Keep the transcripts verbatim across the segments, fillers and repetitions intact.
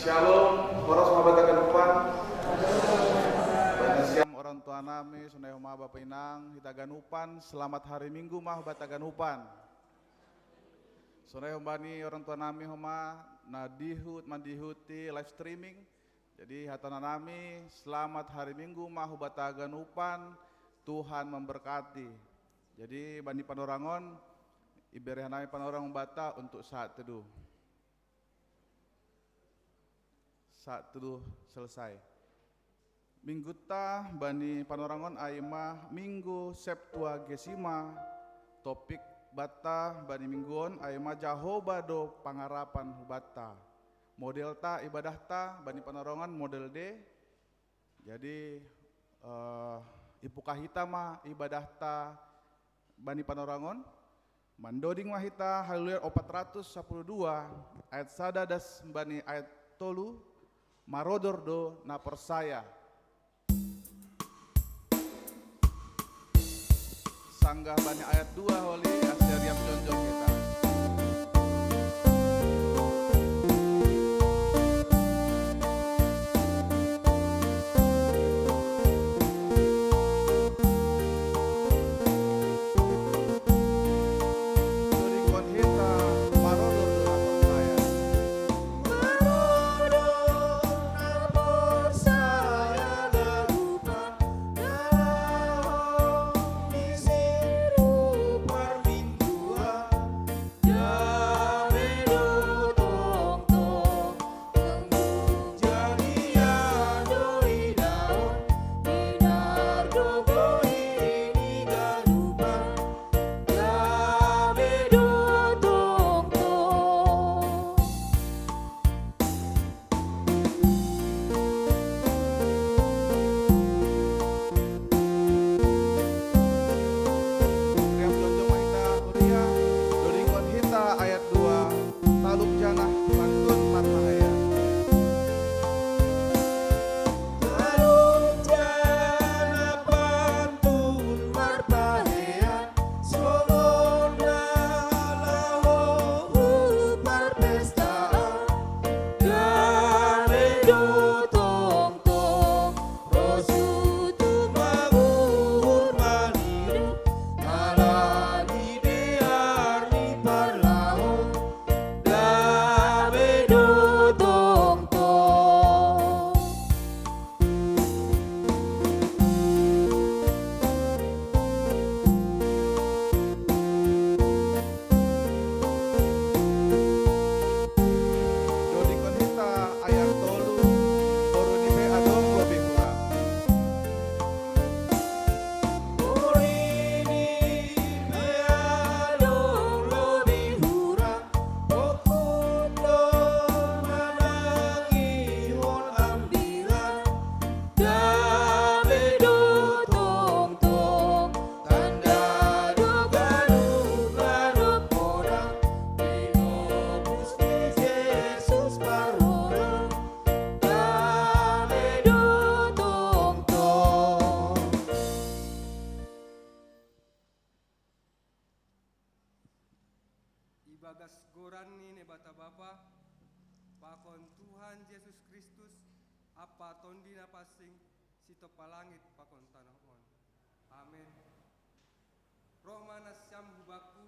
Shalom, horas ma bata ganupan. Bani siam orang tua nami, sonai homa bapa inang, hita ganupan, selamat hari Minggu ma bata ganupan. Sonai homa ni orang tua nami homa, na dihut, mandihuti live streaming. Jadi hatana nami, selamat hari Minggu ma bata ganupan, Tuhan memberkati. Jadi bani panorangon, ibere hanami panorang bata untuk saat teduh. Saat teduh selesai. Minggu ta bani panorangon ai ma Minggu Septuagesima, topik bata bani mingguon ai ma Jahoba do pangarapan bata. Model ta ibadah ta bani panorangon model D. Jadi eh, ipuka hita ma ibadah ta bani panorangon. Mandoding ma hita Haleluya opat ratus sapuluh dua, ayat sada das bani ayat tolu, marodor do na porsaya. Sanggah bani ayat dua holi, ase riap jongjong hita. Riap jongjong ma hita huria, dodingkon hita ayat dua, Taluk Janah Pantun Marpahean. Taluk Janah Pantun Marpahean, songon na laho hu parpestaan, gabe do tongtong. Rosu tu mabuhur maniru, ala ni dear ni parlaho, gabe do tongtong. Dodingkon hita ayat tolu, boru ni pe adong lobi hurang. Boru ni pe adong lobi hurang, pokok do manangihon ambilan, gabe do tongtong. Tanda do ganup-ganup podang, tinobus ni Jesus parholang, gabe do tongtong. Ibagas goran ni Naibata Bapa, pakon Tuhan Jesus Kristus, ampa Tondi Napansing, sitompa langit pakon tanoh on. Amen. Roh ma nasiam hubakku,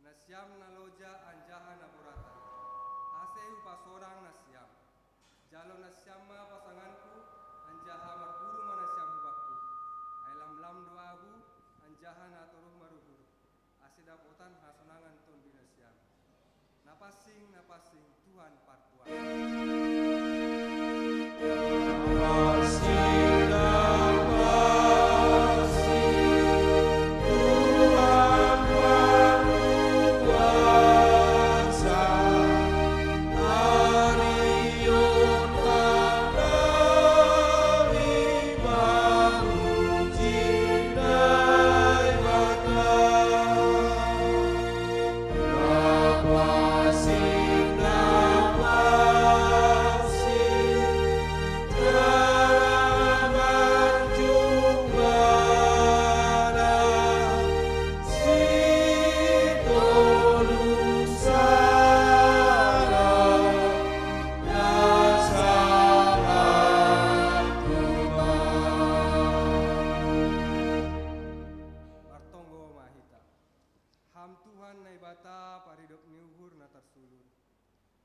nasiam na loja anjaha na boratan, ase hupasonang nasiam. Jalo nasiam ma pasanganku, anjaha marguru ma nasiam hubakku. Ai lamlam do ahu, anjaha na toruh maruhur, ase dapotan hasonangan Tondi nasiam. Napansing, napansing, Tuhan partuan.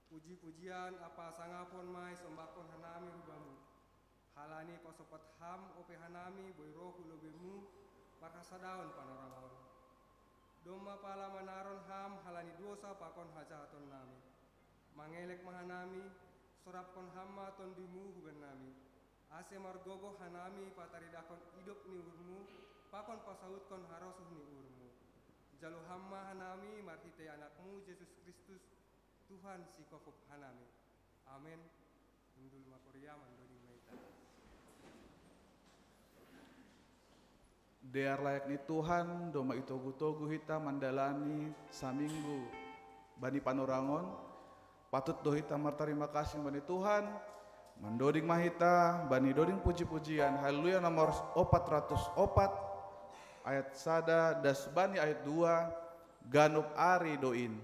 Puji-pujian ampa sangapon ma isombahkon hanami hu Bamu, halani pasopat Ham ope hanami boi ro hu lobei-Mu marhasadaon panorangon. Domma pala manaron Ham halani dosa pakon hajahatonnami. Mangelek ma hanami, sorapkon Ham ma Tondimu hu bennami, ase margogoh hanami pataridahkon idop ni uhurMu pakon pasautkon harosuh ni uhurMu. Jalo Ham ma hanami marhitei AnakMu Jesus Kristus, Tuhan sikophop hanami. Amen. Hundul ma huria, mandoding ma hita. Dear layak ni Tuhan, domma itogu-togu hita mandalani saminggu bani panorangon, patut do hita martarima kasih bani Tuhan. Mandoding ma hita bani doding puji-pujian, Haleluya nomor opat ratus opat, ayat sada das bani ayat dua, ganup ari do in.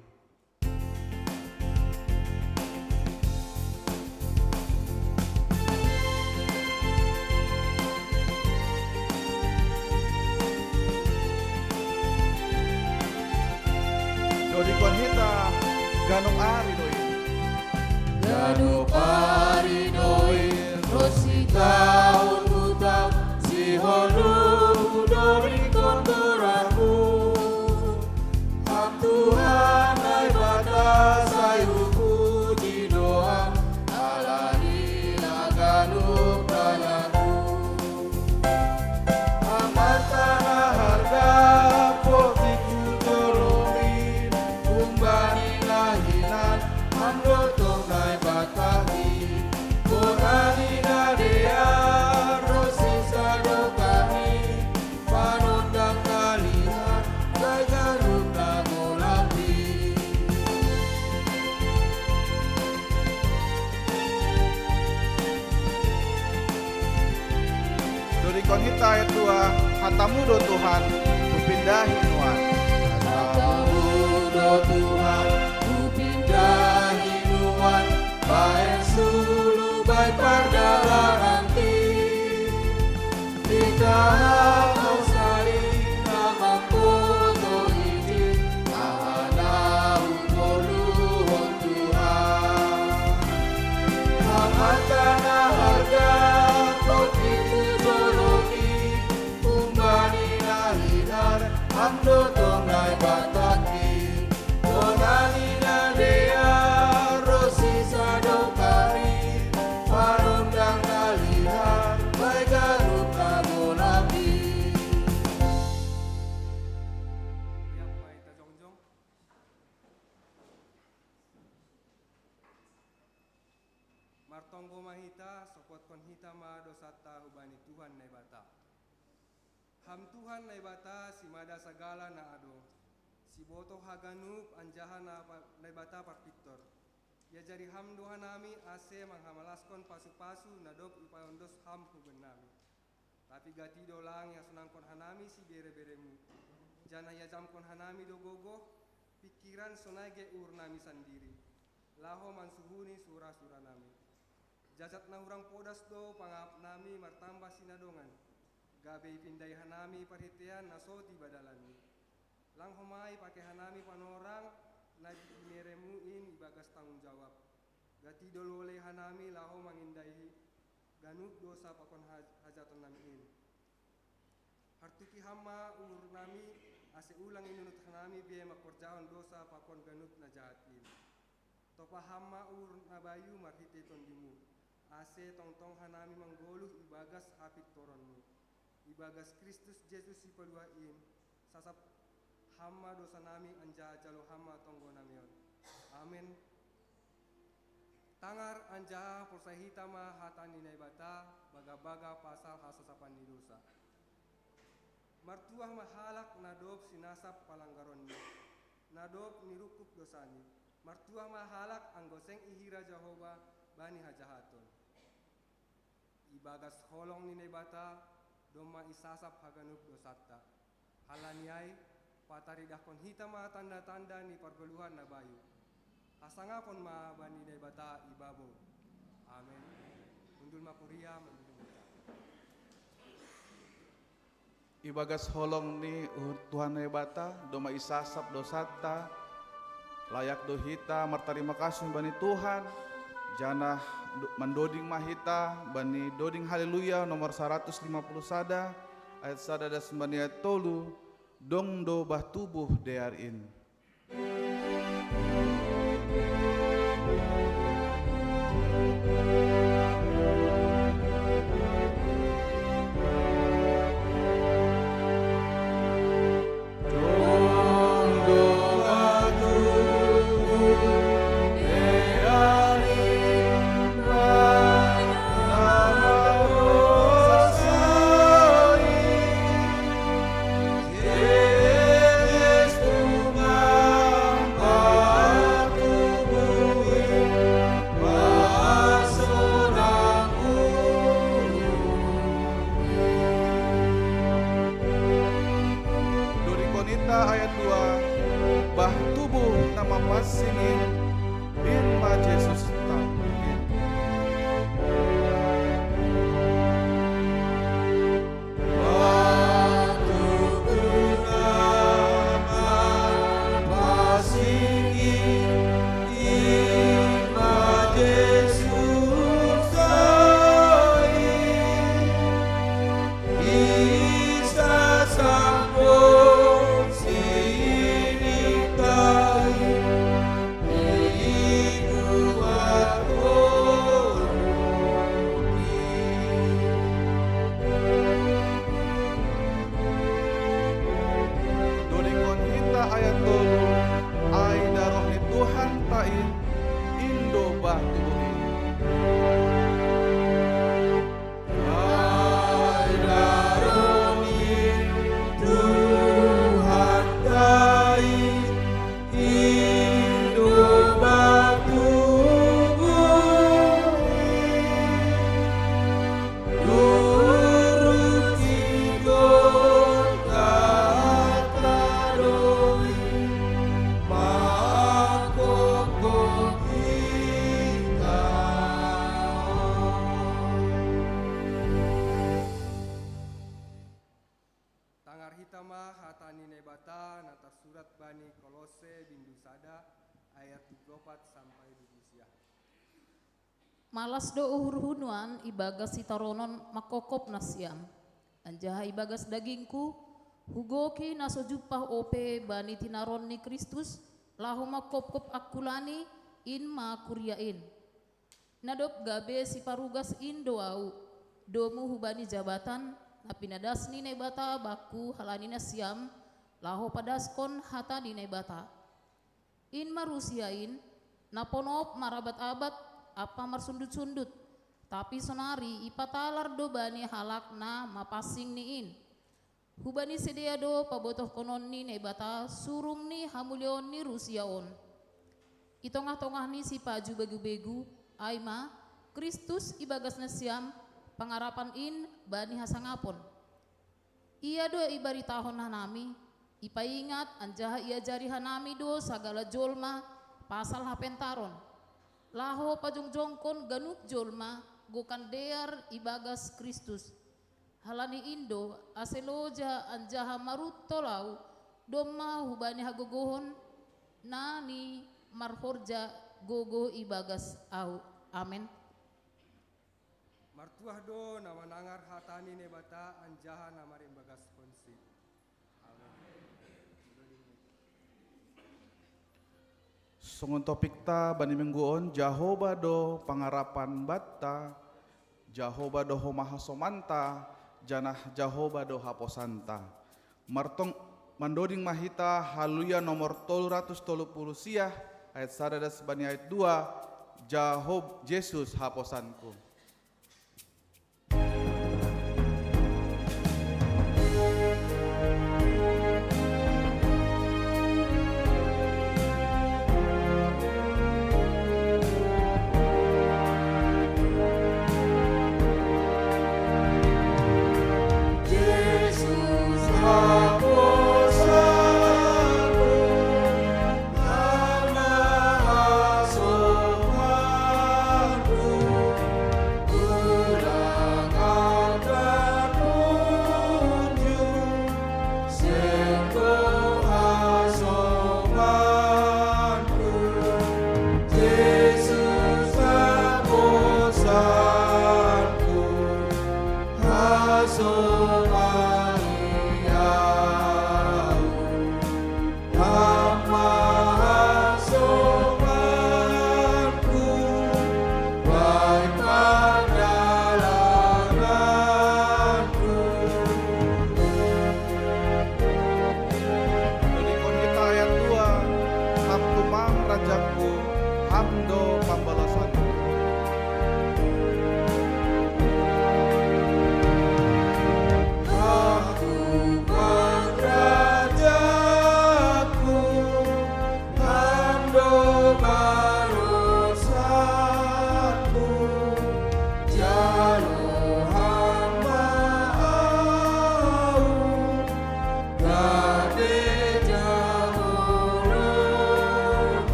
Dodingkon hita, ganup ari do in. Ganup ari do in, ros sitaon huta, sihol do hudodingkon goraMu. Ham Tuhan Naibata sai hupuji do Ham, ala ni na ganup dalanMu. Amanta na harga, potik hu jolomi, humbani na hinan, Ham do tong Naibatami. Bona ni na dear, ros sisadokahmi, panondang na liat, bahen ganup na golap i. Dodingkon hita ayat dua, hata-Mu do Tuhan, hupindahi nuan. Hata-Mu do Tuhan, hupindahi nuan, bahen sulu bai pardalananki. Hita Ham saling na mamboto ijin, aha na hungoluhon Tuhan. Amanta na harga, potik hu jolomi, humbani na hinan, Ham do tong Naibatami. Bona ni na dear, ros sisadokahmi, panondang na liat, bahen ganup na golap i. Ia, mai ta jongjong. Martonggo ma hita, sopotkon hita ma dosanta hubani Tuhan Naibata. Ham Tuhan Naibata, simada sagala na adong, sibotoh haganup anjaha na pa-, Naibata parpintor. Iajari Ham do hanami ase manghamalaskon pasu-pasu na dob ipaondos Ham hu bennami. Tapi gati do lang ihasonangkon hanami sibere-bereMu, janah iajamkon hanami do gogoh, pingkiran sonai ge uhurnami sandiri, laho mansuhuni sura-suranami. Jajat na hurang podas do pangahapnami martambah sinadongan, gabe ipindahi hanami parhiteian na so tiba dalanMu. Lang homa ipake hanami panorang na binereMu in ibagas tanggung jawab. Gati do lolei hanami laho mangindahi ganup dosa pakon ha-, hajahatonnami in. Hartuki Ham ma uhurnami, ase ulang inunut hanami be mangkorjahon dosa pakon ganup na jahat in. Topa Ham ma uhur na bayu marhitei TondiMu, ase tongtong hanami manggoluh ibagas hapintoronMu. Ibagas Kristus Jesus Sipaluah in, sasap Ham ma dosanami anjaha jalo Ham ma tonggonami on. Amen. Tangar anjaha porsaya hita ma hata ni Naibata, bagabaga pasal hasasapan ni dosa. Martuah ma halak na dob sinasap palanggaronni, na dob nirungkub dosani. Martuah ma halak anggo seng ihira Jahowa bani hajahaton. Ibagas holong ni Naibata domma isasap haganup dosanta. Halani ai, pataridahkon hita ma tanda-tanda ni pargoluhan na bayu. Hasangapon ma bani Naibata i babou. Amen. Hundul ma huria, mandoding hita. Ibagas holong ni Tuhan Naibata, domma isasap dosanta, Layak do hita martarima kasih bani Tuhan, janah do-, mandoding ma hita bani doding Haleluya nomor saratus lima puluh sada, ayat sada das bani ayat tolu, dong do bah tubuh dear in. Dodingkon hita ayat dua, bah tubuh na mapansing in, in ma Jesus ta. Dodingkon hita ayat tolu, ai daroh ni Tuhan ta in, in do bah tubuh in. Tangar hita ma hata ni Naibata na tarsurat bani Kolose bindu sada ayat dua puluh opat sampai dua puluh sia. Malas do uhurhu nuan ibagas sitaronon mangkopkop nasiam. Anjaha ibagas dagingku, hugoki na so jumpah ope bani tinaron ni Kristus, laho mangkopkop angkulani, in ma kuria in. Na dob gabe siparugas in do ahu, domu hubani jabatan, na pinadas ni Naibata bakku halani nasiam, laho padaskon hata ni Naibata. In ma rusia in, na ponop marabat-abat ampa marsundut-sundut, tapi sonari ipatalar do bani halak na mapansing ni in. Hubani sidea do pabotohkonon ni Naibata surung ni hamuliaon ni rusia on. I tongah-tongah ni sipaju begu-begu, ai ma, Kristus ibagas nasiam, pangarapan in bani hasangapon. Ia do ibaritahon hanami, ipaingat anjaha iajari hanami do sagala jolma pasal hapentaron, laho pajongjongkon ganup jolma gokan dear ibagas Kristus. Halani in do, ase loja anjaha maruntol ahu, domma hubani hagogohon na ni marhorja gogoh ibagas ahu. Amen. Martuah do na manangar hata ni Naibata anjaha na marimbagaskonsi. Amen. Songon topikta bani minggu on, Jahowa do pangarapan banta, Jahowa do homa hasomanta, janah Jahowa do haposanta. Martong mandoding ma hita Haleluya nomor tolu ratus tolu puluh sia, ayat sada das bani ayat dua, Jahob-, Jesus haposanku. Tando pambalasan.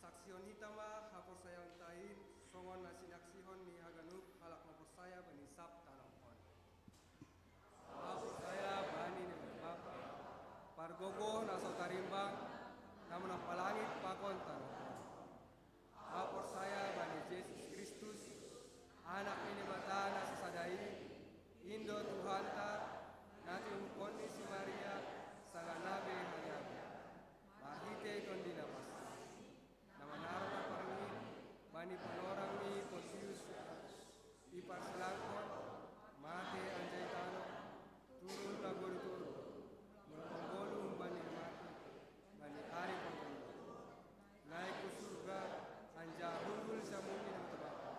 Saksihon hita ma haporsayaon ta in, songon na sinaksihon ni haganup halak na porsaya bani sab tanoh on. Haporsayaon ta bani Naibata Bapa, pargogoh na so tarimbang, na manampa langit pakon tanoh on. Haporsayaon ta bani Jesus Kristus, Anak ni Naibata na sasada i, in do Tuhanta, na tinubuhon ni si Maria, sanggah na be hagabe, marhitei Tondi Napansing, na manaron na parngin bani panorang ni Pontius Pilatus, diparsilangkon, mate anjaha ditano, turun laho di toruh, mulak manggoluh humbani na mate, bani ari patoluhon. Naik hu surga, anjaha hundul sian muhi Naibata Bapa,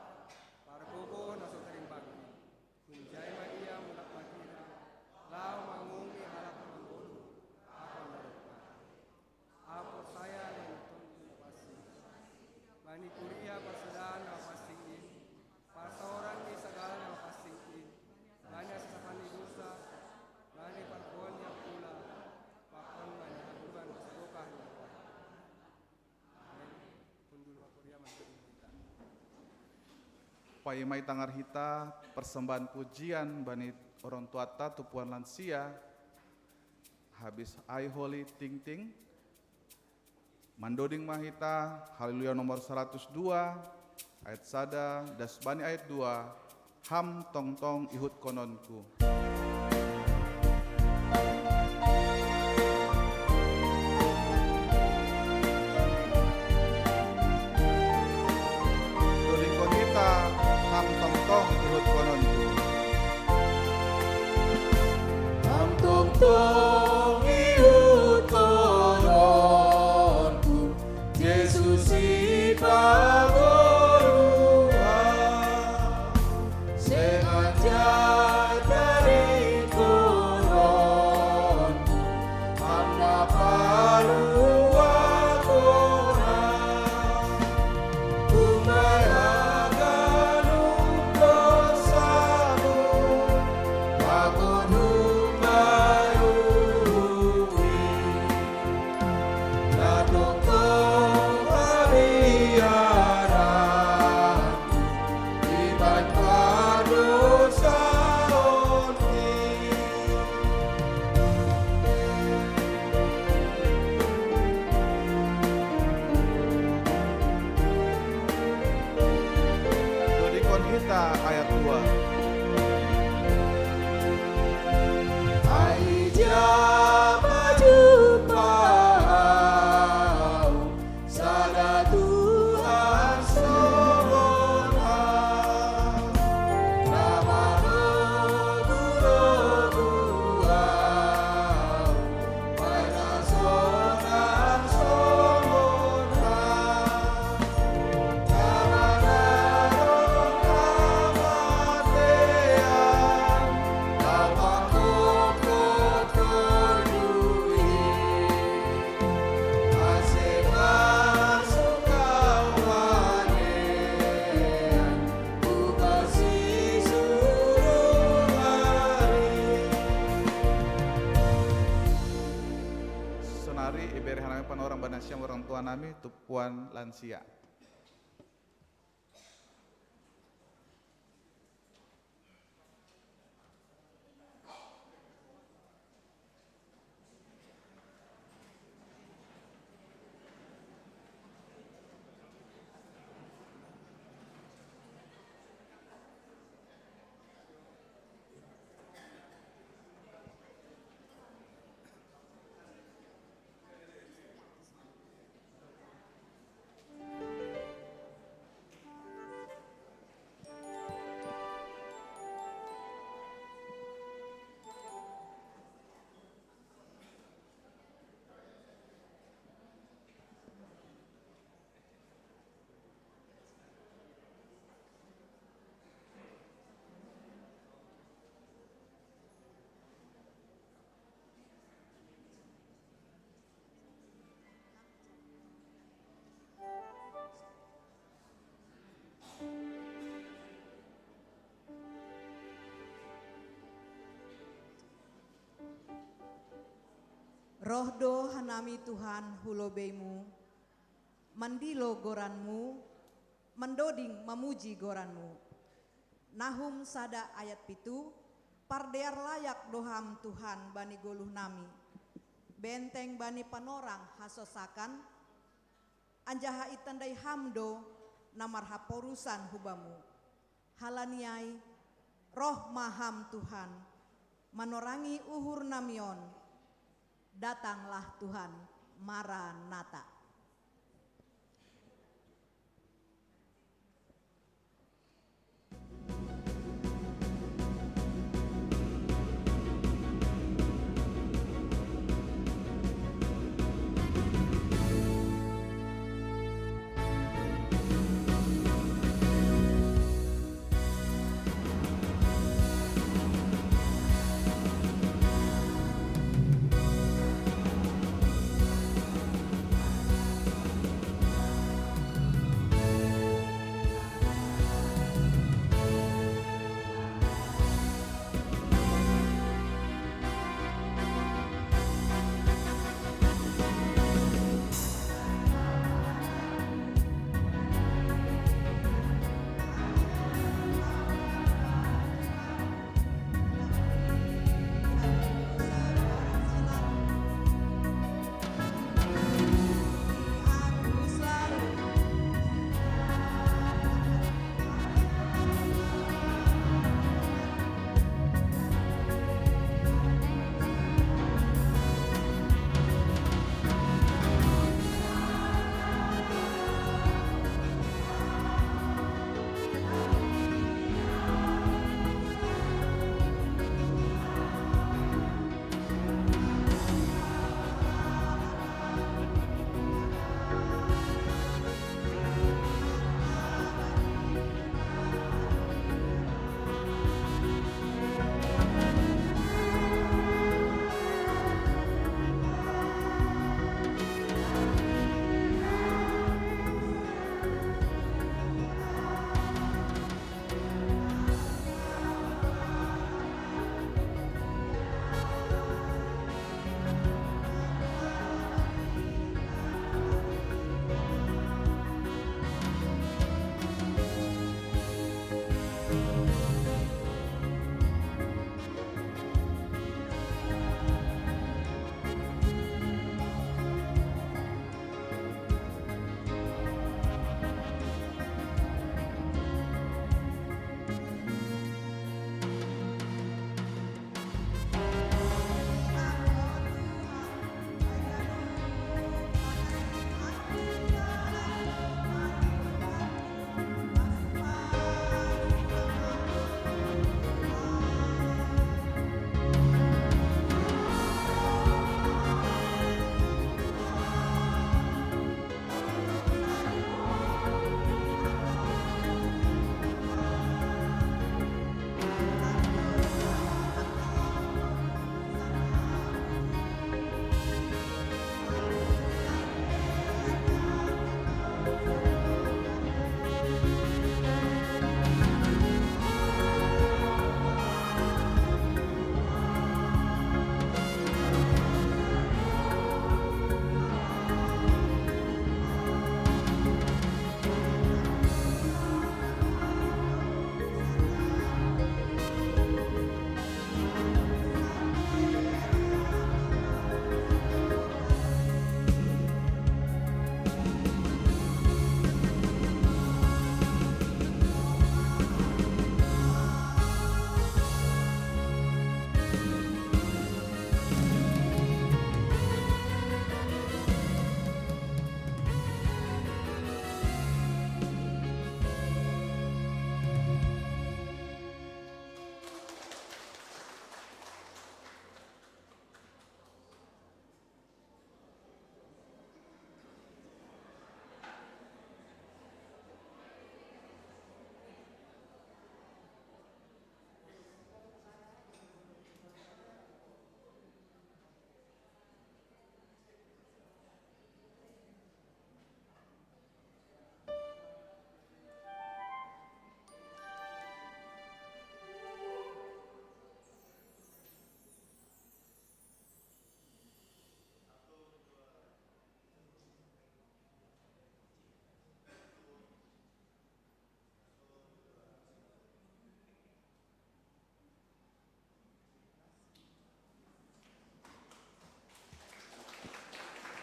pargogoh na so tarimbang i. Hunjai ma Ia mulak manghira, laho manguhumi halak na manggoluh pakon na dob mate. Haporsayaon bani Tondi Napansing, bani kuria parsadaan na mapansing i, parsaoran ni sagala na mapansing i, bani hasasapan ni dosa, bani pargogohon ni angkula, pakon bani hangoluan na so bogah ni angkula. Amen. Hundul ma kuria, mangiring hita. Paima i tangar hita, persembahan pujian bani orang tuanta, tumpuan lansia, habis High Holy Ting Ting. Mandoding ma hita, Haleluya nomor saratus dua, ayat sada, das bani ayat dua, Ham tongtong ihutkononku. Dodingkon hita, Ham tongtong ihutkononku. Ham tongtong ihutkononku, Jesus Sipangoluan, seng anjat dari tongtong, Ham na paluahon. Dodingkon hita ayat dua. Ai ija ma jumpa ahu, sada Tuhan songon Ham, na manogunogu ahu. Sonari ibere hanami panorang bani nasiam orang tua nami, tumpuan lansia. Roh do hanami Tuhan hu lobeimu, mandilo goranmu, mandoding mamuji goranmu. Nahum sada ayat pitu. Pardear layak do Ham Tuhan bani goluh nami, benteng bani panorang hasosakan, anjaha itandai Ham do na marhaporusan hu Bamu. Halani ai, roh ma Ham Tuhan, manorangi uhur nami on. Datanglah Tuhan, Maranata.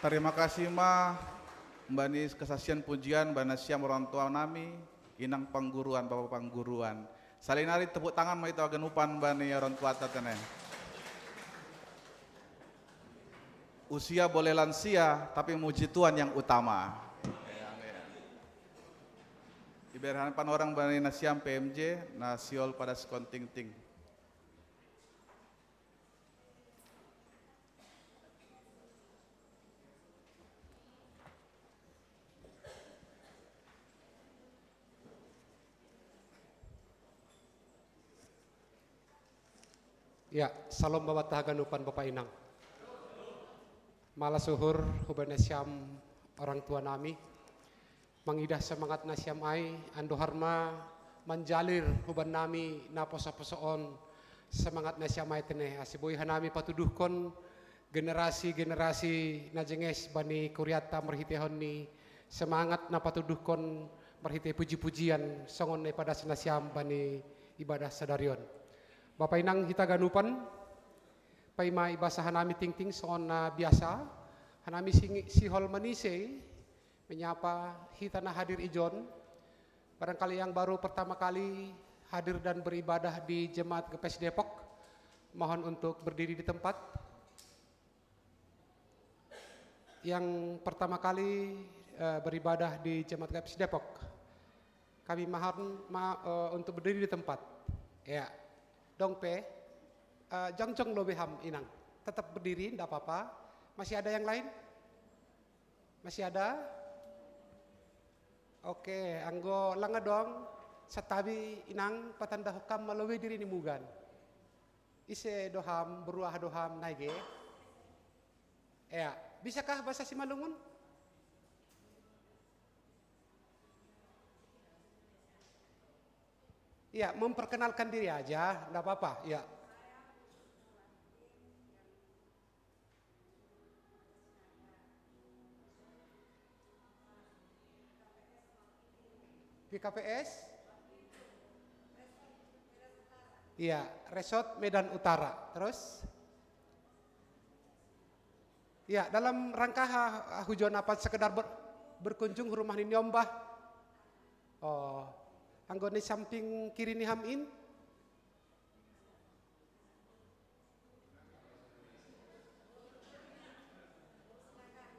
Tarima kasih ma bani kasasian pujian bani nasiam orang tua nami, inang pangguruan, bapa pangguruan. Salinari tepuk tangan ma ita haganupan bani orang tua ta tene. Usia boleh lansia, tapi muji Tuhan yang utama. Iberhan pan orang bani nasiam P M J, nasiol pada sekonting ting. Ya, salam babata haganupan bapa inang. Malas uhur huban nasiam orang tua nami. Mangidah semangat nasiam ai, andohar ma manjalir huban nami na poso-poso on semangat nasiam ai tene. Asi boi hanami patuduhkon generasi-generasi na jenges bani kuriata marhitehon ni semangat na patuduhkon marhite puji-pujian songon na ipadas nasiam bani ibadah sadarion. Bapa inang hita ganupan, paima ibasa hanami tingting songon na biasa, hanami sihol manise menyapa hita na hadir ijon. Barangkali yang baru pertama kali hadir dan beribadah di Jemaat Kepes Depok, mohon untuk berdiri di tempat. Yang pertama kali uh, beribadah di Jemaat Kepes Depok, kami mohon ma, uh, untuk berdiri di tempat. Ya, dong pe, uh, jongjong lo beham inang, tetap berdiri, tidak apa-apa. Masih ada yang lain? Masih ada? Oke, anggo langa dong, santabi inang, patanda hukam malobi diri ni mugan. Ise doham, berua doham, naige. Ya, bisakah bahasa Simalungun? Ya, memperkenalkan diri aja, nggak apa-apa. Ya. P K P S? Iya, Resort Medan Utara. Terus? Ya, dalam rangka ha, hujon apa sekedar ber, berkunjung rumah ni niombah. Oh, anggo ni samping kiri ni ham in?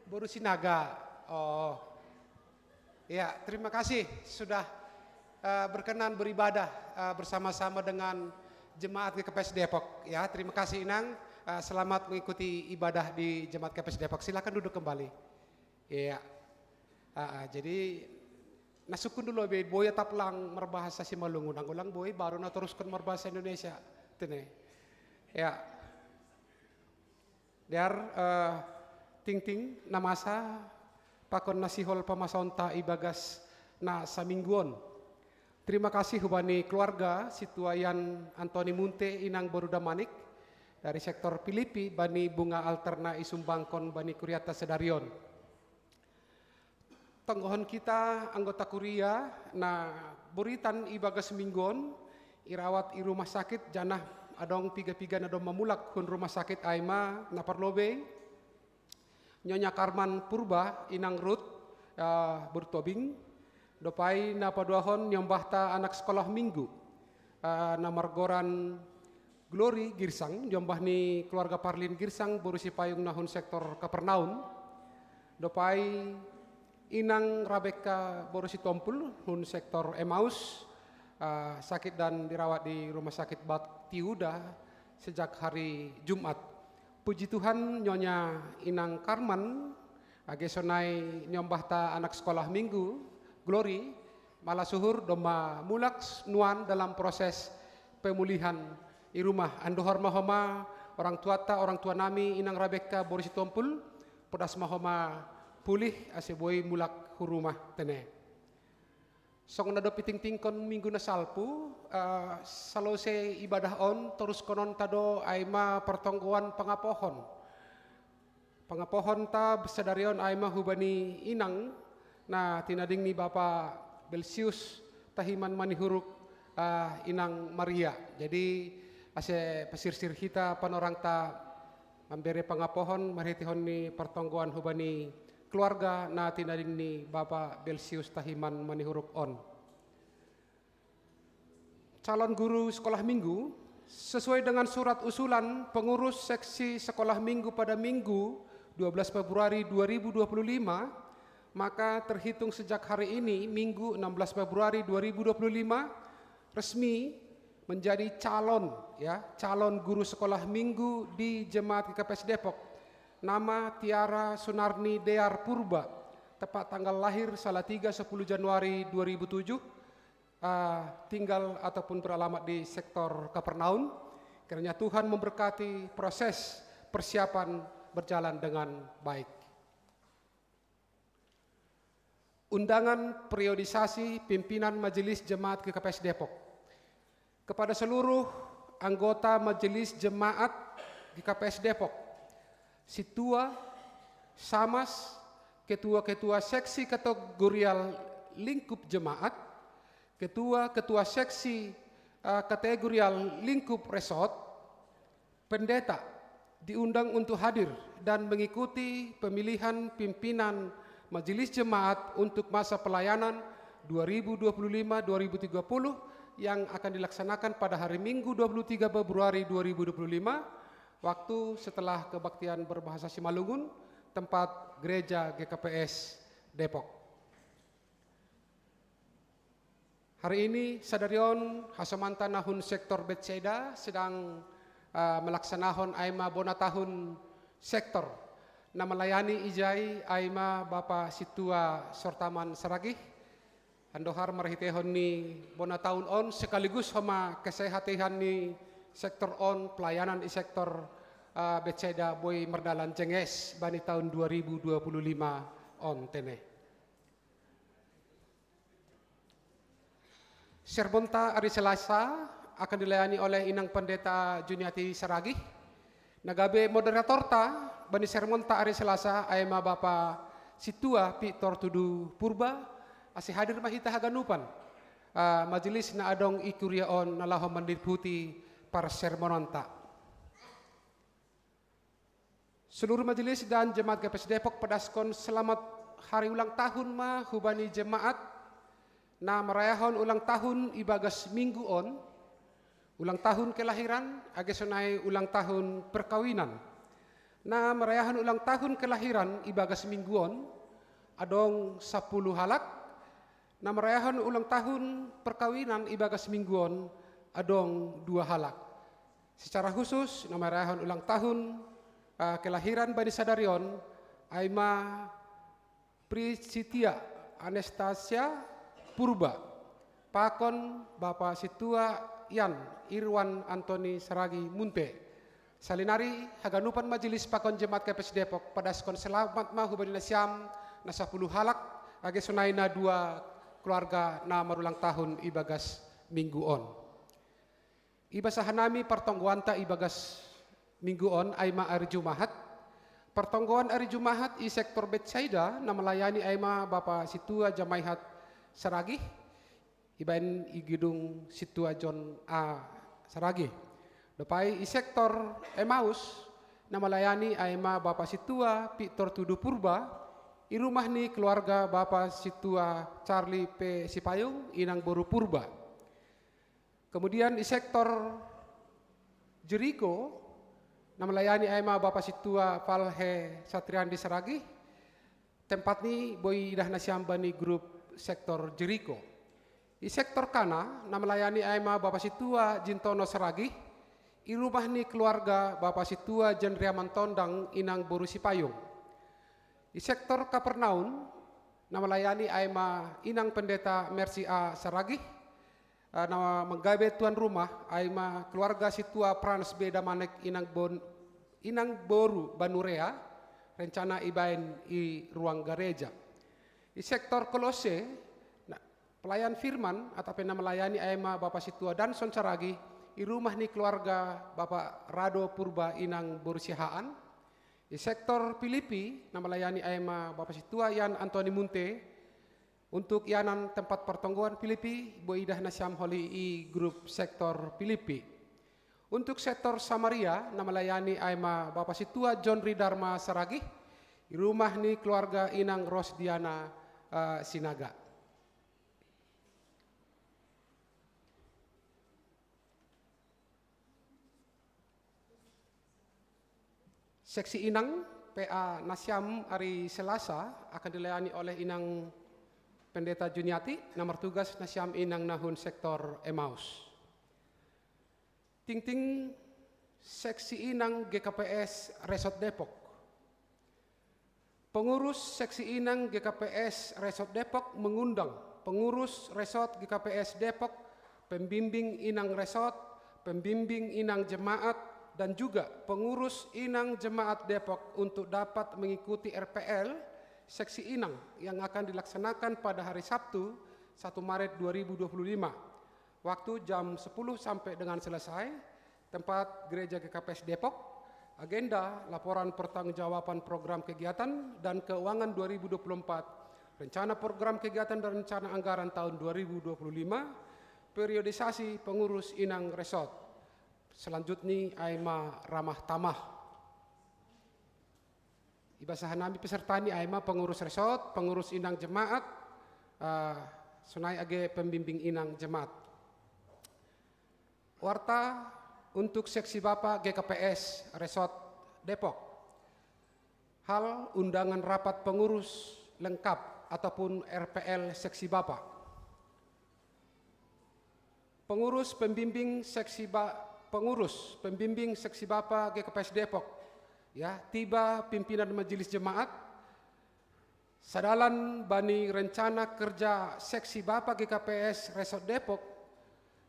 Boru Sinaga. Oh. Ya, terima kasih sudah uh, berkenan beribadah uh, bersama-sama dengan jemaat G K P S Depok. Ya, terima kasih Inang. Uh, selamat mengikuti ibadah di jemaat G K P S Depok. Silakan duduk kembali. Iya. Uh, uh, jadi nasukun dulu be boya taplang merbahasa Simalungun, nanggo lang boy baru na teruskan merbahasa Indonesia. Tene. Ya. Dear uh, tingting na masa pakon na sihol pamasaonta ibagas na samingguon. Terima kasih hubani keluarga Situayan Antoni Munte inang boru Damanik dari sektor Pilipi bani bunga altar na isumbangkon bani kuriata sedarion. Tonggohon kita anggota kuria na buritan ibagas minggon irawat i rumah sakit janah adong piga-piga na domma mulak hun rumah sakit aima na parlobei. Nyonya Karman Purba inang Rut uh, Burtobing dopai na paduahon nyombahta anak sekolah minggu uh, na margoran Glory Girsang, jombah ni keluarga Parlin Girsang, boru Sipayung nahun sektor Kapernaum. Dopai inang Rabeka boru Sitompul, hun sektor Emaus, uh, sakit dan dirawat di rumah sakit Baktiuda sejak hari Jumat. Puji Tuhan, nyonya inang Karman, age sonai nyombahta anak sekolah minggu, Glory, malah suhur domma mulak nuan dalam proses pemulihan i rumah. Andohar ma homa orang tuata, orang tua nami inang Rabeka boru Sitompul, podas ma homa pulih ase boi mulak hu rumah tene. Songon na dope tingtingkon minggu na salpu, uh, salose ibadah on toruskonon tado aima pertonggoan pangapohon. Pangapohonta sadarion aima hubani inang na tinading ni bapa Belsius tahiman manihuruk uh, inang Maria. Jadi ase pasirsir hita panorangta Ambere pangapohon marhitehon ni partonggoan hubani keluarga na tinading ni Bapa Belsius Tahiman manihuruk on. Calon guru sekolah minggu, sesuai dengan surat usulan pengurus seksi sekolah minggu pada Minggu dua belas Februari dua ribu dua puluh lima, maka terhitung sejak hari ini, Minggu enam belas Februari dua ribu dua puluh lima, resmi menjadi calon, ya, calon guru sekolah minggu di Jemaat G K P S Depok. Nama Tiara Sunarni Dear Purba, tepat tanggal lahir Salatiga sepuluh Januari dua ribu tujuh, ah, tinggal ataupun beralamat di sektor Kapernaum. Kiranya Tuhan memberkati proses persiapan berjalan dengan baik. Undangan periodisasi pimpinan Majelis Jemaat G K P S Depok. Kepada seluruh anggota Majelis Jemaat G K P S Depok, situa, samas, ketua-ketua seksi kategorial lingkup jemaat, ketua-ketua seksi, eh, kategorial lingkup resort, pendeta diundang untuk hadir dan mengikuti pemilihan pimpinan Majelis Jemaat untuk masa pelayanan dua ribu dua puluh lima dua ribu tiga puluh yang akan dilaksanakan pada hari Minggu dua puluh tiga Februari dua ribu dua puluh lima, waktu setelah kebaktian berbahasa Simalungun, tempat Gereja G K P S Depok. Hari ini, sadari on, hasomanta nahun sektor Betsaida sedang, ah, melaksanahon ai ma bona tahun sektor. Na malayani ijai ai ma Bapa Situa Sortaman Saragih. Andohar marhitehon ni bona tahun on sekaligus homa kesehatihan ni sektor on, pelayanan i sektor, ah, Betsaida boi mardalan jenges bani tahun dua ribu dua puluh lima on tene. Sermonta ari Selasa akan dilayani oleh Inang Pendeta Juniati Saragih. Na gabe moderatorta bani sermonta ari Selasa ai ma Bapa Situa Pitor Tudu Purba, ase hadir ma hita haganupan, ah, majelis na adong i kuria on na laho mandiputi parsermononta. Seluruh majelis dan jemaat G K P S Depok pedaskon selamat hari ulang tahun ma hubani jemaat na marayahon ulang tahun ibagas minggu on, ulang tahun kelahiran, age sonai ulang tahun perkawinan. Na marayahon ulang tahun kelahiran ibagas minggu on, adong sapuluh halak, na marayahon ulang tahun perkawinan ibagas minggu on, adong dua halak. Secara khusus, na marayahon ulang tahun, ah, kelahiran bani sadari on, ai ma Prisitia Anastasia Purba, pakon Bapa Situa Yan Irwan Antoni Saragi Munte. Salinari, haganupan majelis pakon jemaat G K P S Depok, padaskon selamat ma hubani nasiam na sapuluh halak, age sonai na dua keluarga na marulang tahun ibagas minggu on. Ibasahan nami partonggoanta ibagas minggu on ai ma ari Jumahat. Partonggoan ari Jumahat i sektor Betsaida na malayani ai ma Bapa Situa Jamaihat Saragih, ibaen i gedung Situa John A Saragih. Dopai i sektor Emaus na malayani ai ma Bapa Situa Pitor Tudu Purba, i rumah ni keluarga Bapa Situa Charlie P Sipayung, Inang Boru Purba. Kemudian i sektor Jeriko, na malayani ai ma Bapa Situa Palhe Satriandi Saragih, tempat ni boi idah nasiam bani grup sektor Jeriko. I sektor Kana, na malayani ai ma Bapa Situa Jintono Saragih, i rumah ni keluarga Bapa Situa Jendriaman Tondang, Inang Boru Sipayung. I sektor Kapernaum, na malayani ai ma Inang Pendeta Mercy A Saragih, ah, na manggabe tuan rumah ai ma keluarga Situa Frans B Damanek, Inang Bon-, Inang Boru Banurea, rencana ibaen i ruang gareja. I sektor Kolose, na, pelayan firman, atape na malayani ai ma Bapa Situa Danson Saragih, i rumah ni keluarga Bapa Rado Purba, Inang Boru Siahaan. I sektor Pilipi, na malayani ai ma Bapa Situa Yan Antoni Munte, untuk ianan tempat partonggoan Pilipi, boi idah nasiam holi i grup sektor Pilipi. Untuk sektor Samaria, na melayani ai ma Bapa Situa John Ridarma Saragih, i rumah ni keluarga Inang Rosdiana, eh, Sinaga. Seksi Inang, P A Nasiam hari Selasa akan dilayani oleh Inang Pendeta Juniati, na martugas Nasiam Inang nahun sektor Emmaus. Tingting Seksi Inang G K P S Resort Depok. Pengurus Seksi Inang G K P S Resort Depok mengundang pengurus Resort G K P S Depok, pembimbing Inang Resort, pembimbing Inang Jemaat, dan juga pengurus Inang Jemaat Depok untuk dapat mengikuti R P L Seksi Inang yang akan dilaksanakan pada hari Sabtu, satu Maret dua ribu dua puluh lima, waktu jam sepuluh sampai dengan selesai, tempat Gereja G K P S Depok. Agenda: laporan pertanggungjawaban program kegiatan dan keuangan dua ribu dua puluh empat, rencana program kegiatan dan rencana anggaran tahun dua ribu dua puluh lima, periodisasi pengurus Inang Resort. Selanjutnya ai ma ramah tamah. Ibasahan nami peserta ni ai ma pengurus resort, pengurus Inang Jemaat, eh, sonai age pembimbing Inang Jemaat. Warta untuk Seksi Bapa G K P S Resort Depok. Hal undangan rapat pengurus lengkap ataupun R P L Seksi Bapa. Pengurus pembimbing Seksi Ba-, pengurus pembimbing Seksi Bapa G K P S Depok, ya, tiba pimpinan Majelis Jemaat, sadalan bani rencana kerja Seksi Bapa G K P S Resort Depok,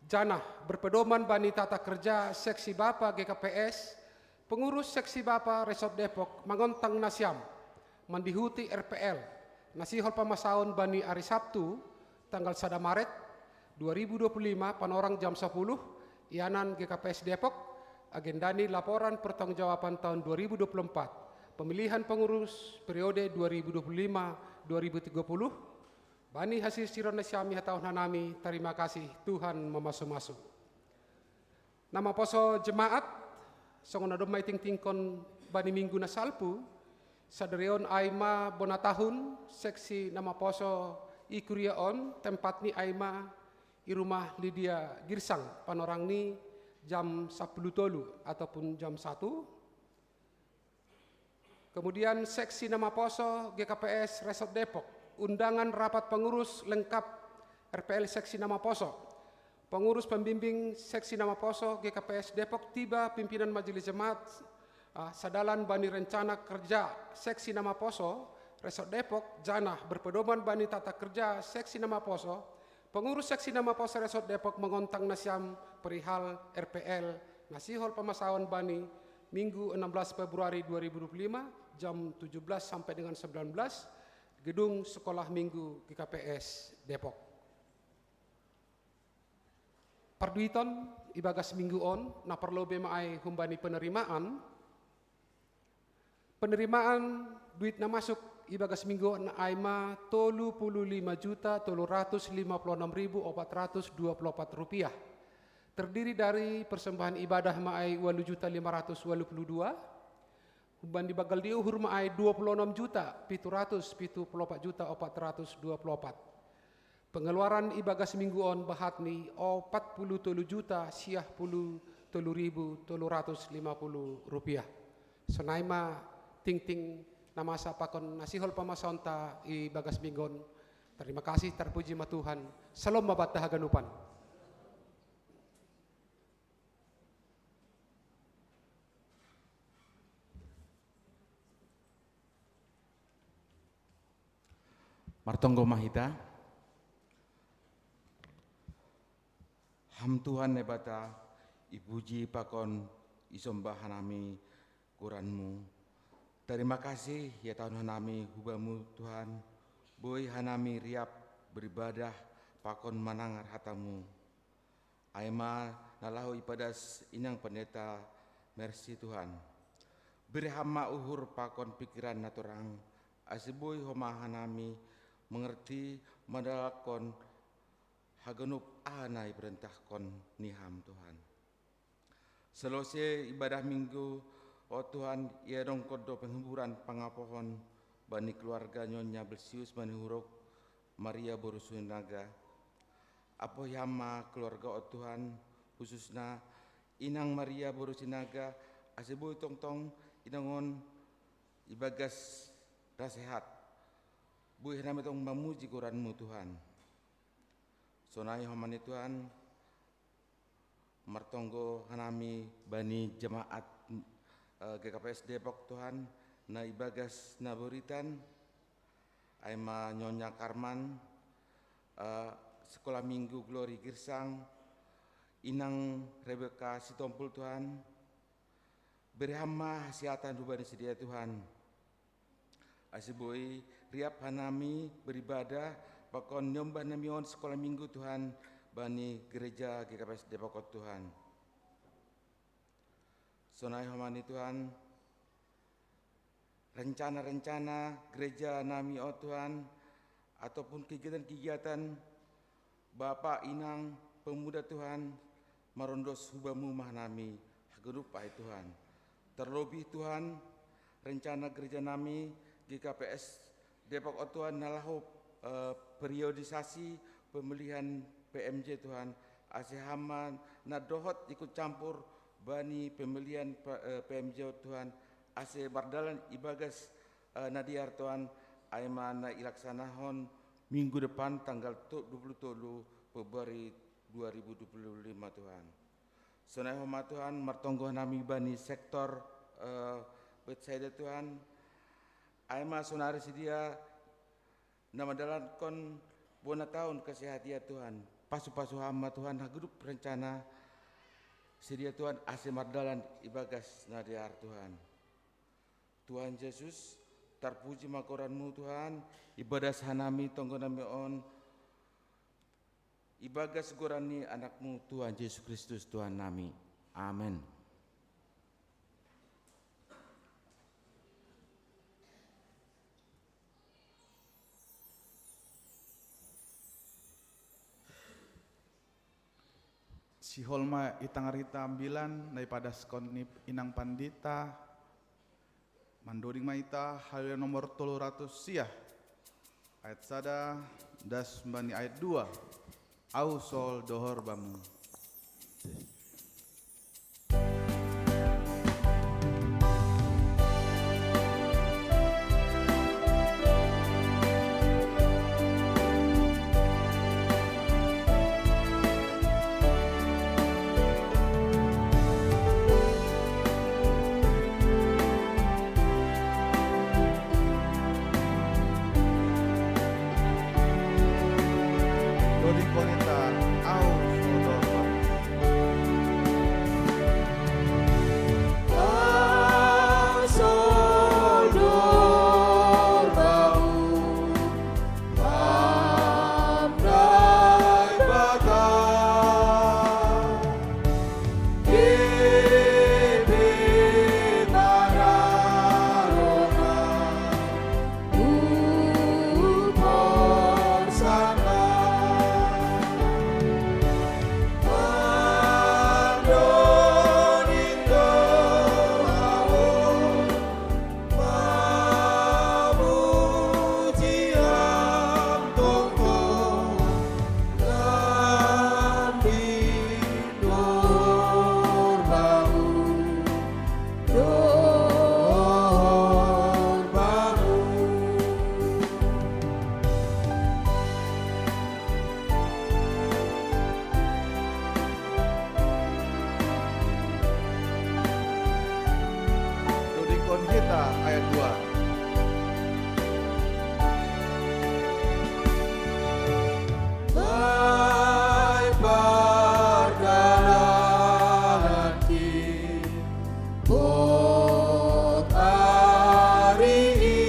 janah berpedoman bani tata kerja Seksi Bapa G K P S, pengurus Seksi Bapa Resort Depok mangontang nasiam mandihuti R P L na sihol pamasaon bani ari Sabtu, tanggal sada Maret dua ribu dua puluh lima, panorang jam sapuluh, ianan G K P S Depok. Agenda ni laporan pertanggungjawaban tahun dua ribu dua puluh empat, pemilihan pengurus periode dua ribu dua puluh lima dua ribu tiga puluh. Bani hasisiron nasiam i hatahon hanami, tarima kasih, Tuhan mamasu-masu. Na maposo jemaat, songon na domma itingtingkon bani minggu na salpu, sadari on ai ma bona tahun Seksi na maposo i kuria on, tempatni ai ma i rumah Lydia Girsang, panorang ni jam sapuluh tolu ataupun jam satu. Kemudian Seksi na maposo G K P S Resort Depok, undangan rapat pengurus lengkap R P L Seksi na maposo. Pengurus pembimbing Seksi na maposo G K P S Depok tiba pimpinan Majelis Jemaat, ah, sadalan bani rencana kerja Seksi na maposo Resort Depok, janah berpedoman bani tata kerja Seksi na maposo, pengurus Seksi na maposo Resort Depok mangontang nasiam perihal R P L na sihol pamasaon bani Minggu enam belas Februari dua ribu dua puluh lima, jam tujuh belas sampai dengan sembilan belas, Gedung Sekolah Minggu G K P S Depok. Parduiton ibagas minggu on, na parlobei ma ai humbani penerimaan. Penerimaan duit na masuk ibagas minggu on ai ma tolu puluh lima juta tolu ratus lima puluh enam ribu opat ratus dua puluh opat rupiah. Terdiri dari persembahan ibadah ma ai ualu juta lima ratus ualu puluh dua, humbani banggal ni uhur ma ai dua puluh enam juta pitu ratus pitu puluh opat juta opat ratus dua puluh opat. Pengeluaran ibagas minggu on bahat ni opat puluh tolu juta siah puluh tolu ribu tolu ratus lima puluh rupiah. Sonai ma tingting na masa pakon na sihol pamasaonta ibagas minggu on. Terima kasih, terpuji ma Tuhan. Salom ma banta haganupan. Martonggo ma hita. Ham Tuhan Naibata, ipuji pakon isomba hanami goranMu. Tarima kasih ihatahon hanami hu Bamu Tuhan, boi hanami riap beribadah pakon manangar hataMu. Ai ma na laho ipadas inang pendeta Mercy Tuhan. Bere Ham ma uhur pakon pikiran na torang, ase boi homa hanami mengerti mandalanhon haganup aha na iparentahkon ni Ham Tuhan. Selose ibadah Minggu, o Tuhan, ia dongkon do penghiburan pangapohon bani keluarga Nyonya Belsius Manihuruk, Maria boru Sinaga. Apohi hama keluarga, o Tuhan, khususna inang Maria boru Sinaga, ase boi tongtong inangon ibagas rasehat. Boi hanami tong mamuji goranmu, Tuhan. Sonai homa ni Tuhan, martonggo hanami bani jemaat, eh, G K P S Depok, Tuhan, na ibagas na boritan, ai ma Nyonya Karman, eh, Sekolah Minggu Glory Girsang, inang Rebeka Sitompul, Tuhan, bere hama hasehatan hubani sidea, Tuhan. Ase boi riap hanami beribadah, pakon niombah nami on sekolah Minggu, Tuhan, bani gereja G K P S Depok, Tuhan. Sonai homa ni Tuhan, rencana-rencana gereja nami, o Tuhan, ataupun kegiatan-kegiatan Bapa, Inang, pemuda, Tuhan, marondos hubamu ma hanami haganup ai, Tuhan. Terlebih, Tuhan, rencana gereja nami G K P S Depok, o Tuhan, na laho, eh, periodisasi pemilihan P M J, Tuhan, ase hama na dohot ikut campur bani pemilihan, eh, P M J, o Tuhan, ase mardalan ibagas, eh, na dear, Tuhan, ai ma na ilaksanahon minggu depan, tanggal to-, dua puluh tolu Februari dua ribu dua puluh lima, Tuhan. Sonai homa, Tuhan, martonggo hanami bani sektor, eh, Betsaida, Tuhan, ai ma sonari sidea na mandalankon bona taon kesehatan, Tuhan. Pasu-pasu hama, Tuhan, haganup rencana sidea, Tuhan, ase mardalan ibagas na dear, Tuhan. Tuhan Jesus, tarpuji ma goranmu, Tuhan, ibagas hanami tonggo nami on ibagas goran ni Anakmu, Tuhan Jesus Kristus, Tuhan nami. Amen. Sihol ma i tangar hita ambilan na ipadaskon ni Inang Pandita. Mandoding ma hita Haleluya nomor tolu ratus sia, ayat sada das bani ayat dua. Au sol dohor bamu. Doding hita, au sol dohor bamu. Dodingkon hita ayat dua. Baik perkenalanki, buat ari i.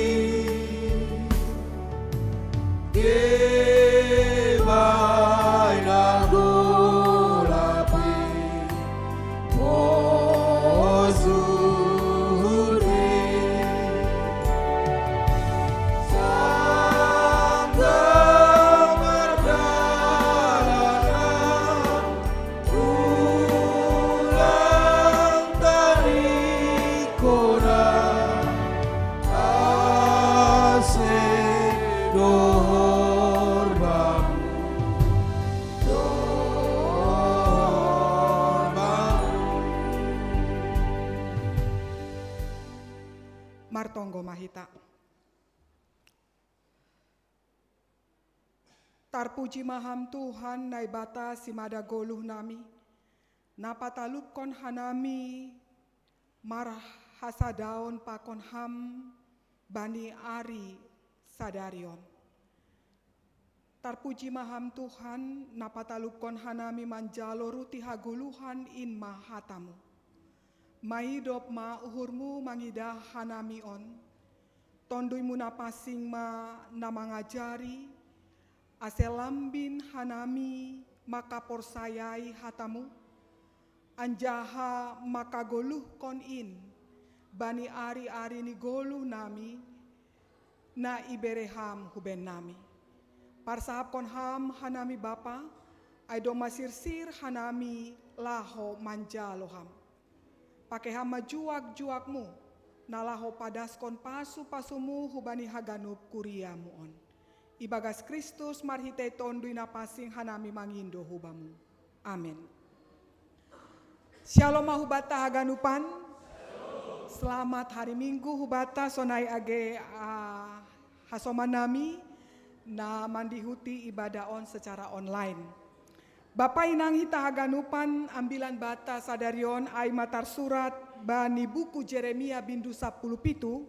Tonggo ma hita. Tarpuji ma Ham Tuhan Naibata si mada goluh nami, na patalupkon hanami marhasadaon pakon Ham bani ari sadari on. Tarpuji ma Ham Tuhan, na patalupkon hanami manjalo ruti hagoluhan in ma hataMu. Maidop ma uhurMu mangidah hanami on. TonduyMu na pansing ma na mangajari, ase lambin hanami mangkaporsayai hataMu, anjaha mangkagoluhkon in bani ari-ari ni goluh nami, na ibere Ham hu bennami. Parsahapkon Ham hanami Bapa, ai domma sirsir hanami laho manjalo Ham. Pake Ham ma juak-juakMu, na laho padaskon pasu-pasuMu hubani haganup kuriaMu on. Ibagas Kristus marhitei Tonduy Napansing hanami mangindo hu Bamu. Amen. Shalom ma hubata haganupan. Selamat hari Minggu hubata sonai age, ah, hasoman nami na mandihuti ibadah on secara online. Bapa inang hita haganupan, ambilan bata sadari on ai ma tarsurat bani buku Jeremia bindu sapuluh pitu,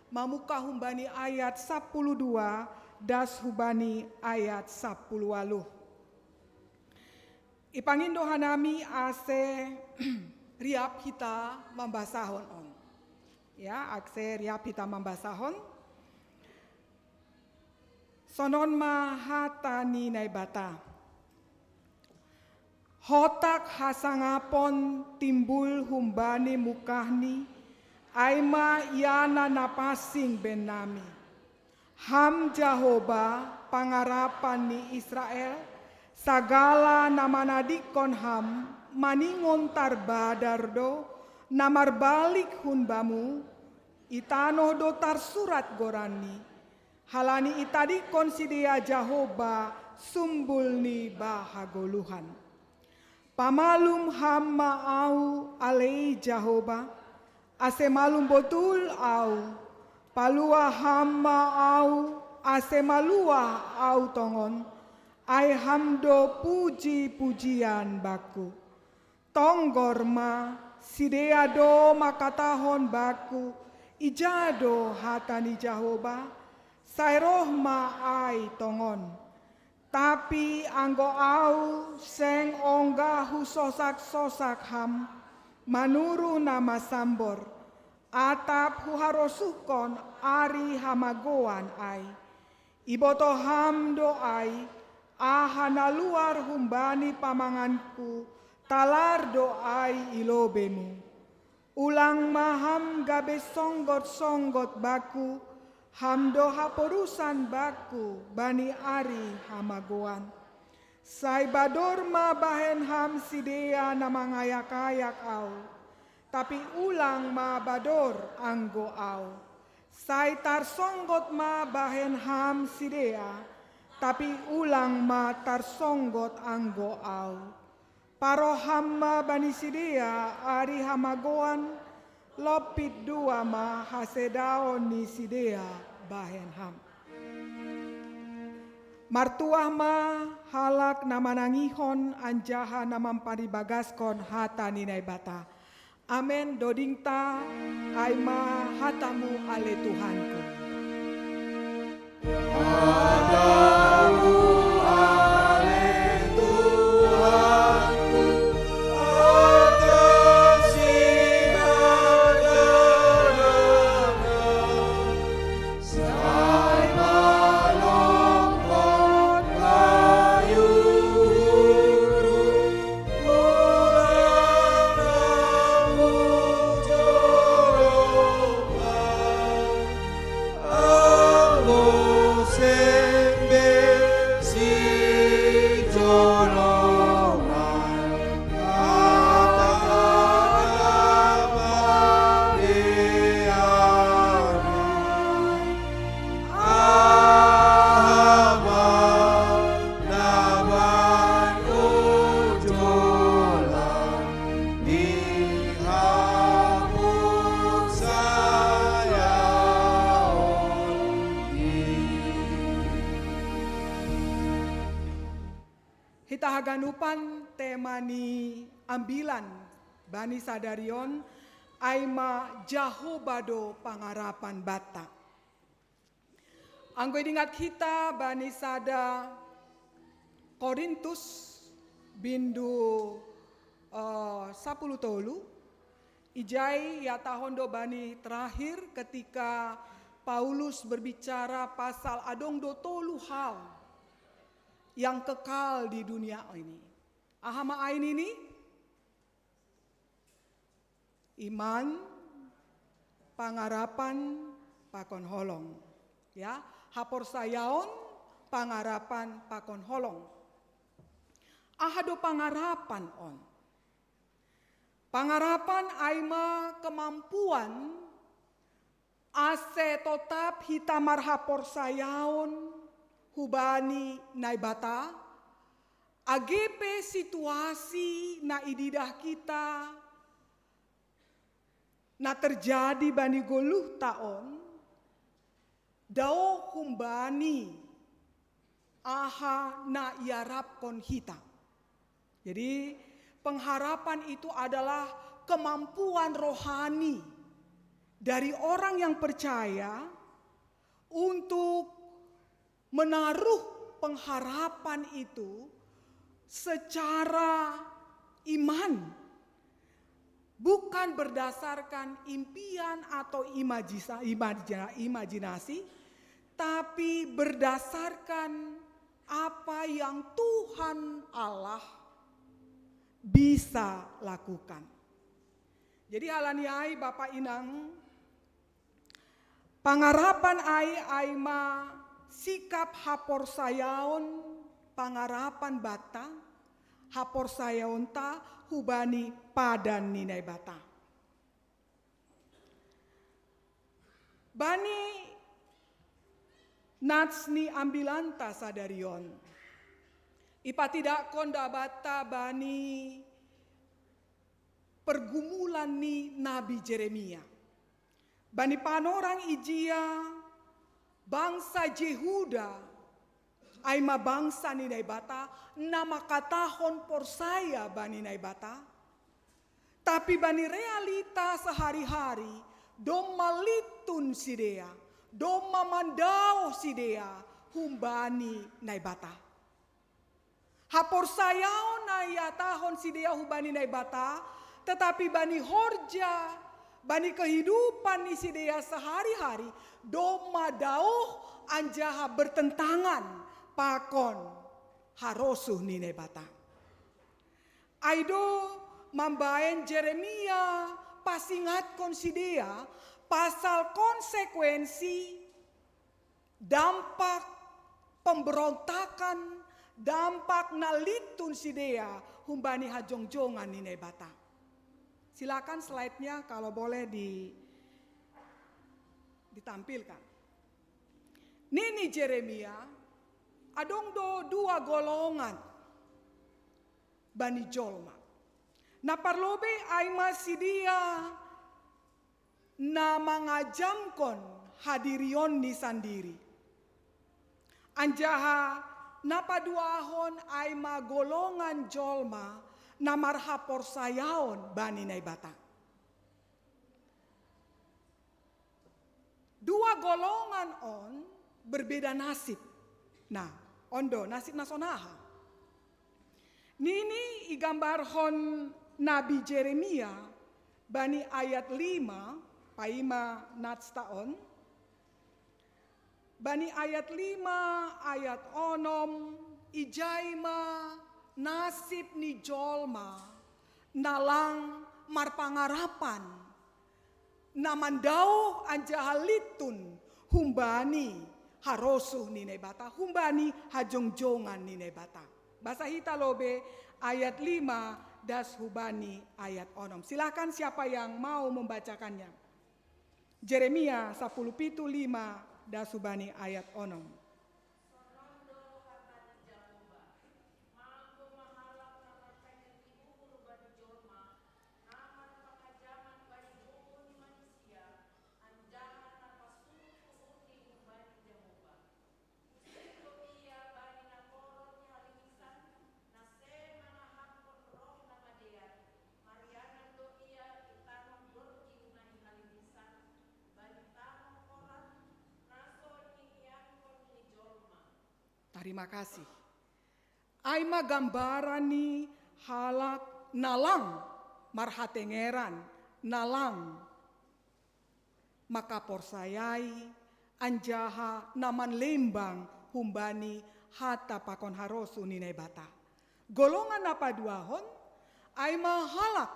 mamungkah humbani ayat sapuluh dua das hubani ayat sapuluh waluh. Ipangindo hanami ase riap hita mambasahon on. Ya, ase riap hita mambasahon. Sonon ma hata ni Naibata. Hotak hasangapon timbul humbani mungkahni, ai ma Ia na Napansing bennami. Ham Jahowa, pangarapan ni Israel, sagala na manadingkon Ham, maningon tarbadar do, na marbalik hun Bamu, i tanoh do tarsurat goranni, halani itadingkon sidea Jahowa sumbul ni bahagoluhan. Pamalum Ham ma ahu, ale Jahowa, ase malum botul ahu, paluah Ham ma ahu, ase maluah ahu tongon, ai Ham do puji-pujian bakku. Tonggor ma, sidea do mangkatahon bakku, ija do hata ni Jahowa, sai roh ma ai tongon. Tapi anggo ahu seng ongga husosak-sosak Ham, manuru na masambor, atap huharosuhkon ari hamagoan ai. Ibotoh Ham do ai, aha na luar humbani pamanganku, talar do ai i lobeiMu. Ulang ma Ham gabe songgot-songgot bakku, Ham do haporusan bakku bani ari hamagoan. Sai bador ma bahen Ham sidea na mangayak-ayak ahu, tapi ulang ma bador anggo ahu. Sai tarsonggot ma bahen Ham sidea, tapi ulang ma tarsonggot anggo ahu. Paroh Ham ma bani sidea ari hamagoan, lompit dua ma hasedaon ni sidea bahen Ham. Martuah ma halak na manangihon anjaha na mamparibagaskon hata ni Naibata. Amen. Dodingta, ai ma hataMu, ale Tuhanku. Hatamu, ale Tuhanku, atas segala, sai malongkot kayu, ulang Kamu jolo Anggo seng be Hita haganupan tema ni ambilan bani sadari on, ai ma Jahowa do pangarapan banta. Anggo idingat hita bani sada Korintus bindu, eh, sapuluh tolu, ijai ihatahon do bani terakhir ketika Paulus berbicara pasal adong do tolu hal yang kekal di dunia ini. Aha ma ai nini? Iman, pangarapan, pakon holong. Ya, haporsayaon, pangarapan, pakon holong. Aha do pangarapan on? Pangarapan ai ma kemampuan ase totap hita marhaporsayaon hubani Naibata, age pe situasi na ididah hita na terjadi bani goluhta on, daoh humbani aha na iarapkon hita. Jadi, pengharapan itu adalah kemampuan rohani dari orang yang percaya untuk menaruh pengharapan itu secara iman, bukan berdasarkan impian atau imajisa-, imajina-, imajinasi, tapi berdasarkan apa yang Tuhan Allah bisa lakukan. Jadi, halani ai, Bapa Inang, pangarapan ai, ai ma sikap haporsayaon, pangarapan banta, haporsayaonta hubani padan ni Naibata. Bani nats ni ambilanta sadari on, ipatidakkon da banta bani pergumulan ni Nabi Jeremia. Bani panorang ijia, bangsa Jehuda, ai ma bangsa ni Naibata, na mangkatahon porsaya bani Naibata, tapi bani realita sehari-hari, domma litun sidea, domma mandaoh sidea humbani Naibata. Haporsayaon na ihatahon sidea hubani Naibata, tetapi bani horja, bani kehidupan ni sidea sehari-hari, domma daoh anjaha bertentangan pakon harosuh ni Naibata. Ai do mambaen Jeremia pasingatkon sidea pasal konsekuensi dampak pemberontakan, dampak na litun sidea humbani hajongjongan ni Naibata. Silakan slide-nya kalau boleh di-, ditampilkan. Nini Jeremia, adong do dua golongan bani jolma. Na parlobei ai ma sidea na mangajamkon hadirionni sandiri. Anjaha na paduahon ai ma golongan jolma na marhaporsayaon bani Naibata. Dua golongan on berbeda nasib. Nah, on do nasib na sonaha. Nini igambarhon Nabi Jeremia bani ayat lima, paima natsta on, bani ayat lima, ayat onom, ijai ma nasib ni jolma na lang marpangarapan, na mandaoh anjaha litun humbani harosuh ni Naibata, humbani hajongjongan ni Naibata. Basa hita lobei ayat lima das hubani ayat onom. Silakan siapa yang mau membacakannya. Jeremia sapuluh pitu lima das hubani ayat onom. Terima kasih. Ai ma gambaran ni halak na lang marhatengeran, na lang makaporsayai, anjaha na manlembang humbani hata pakon harosuh ni Naibata. Golongan na paduahon, ai ma halak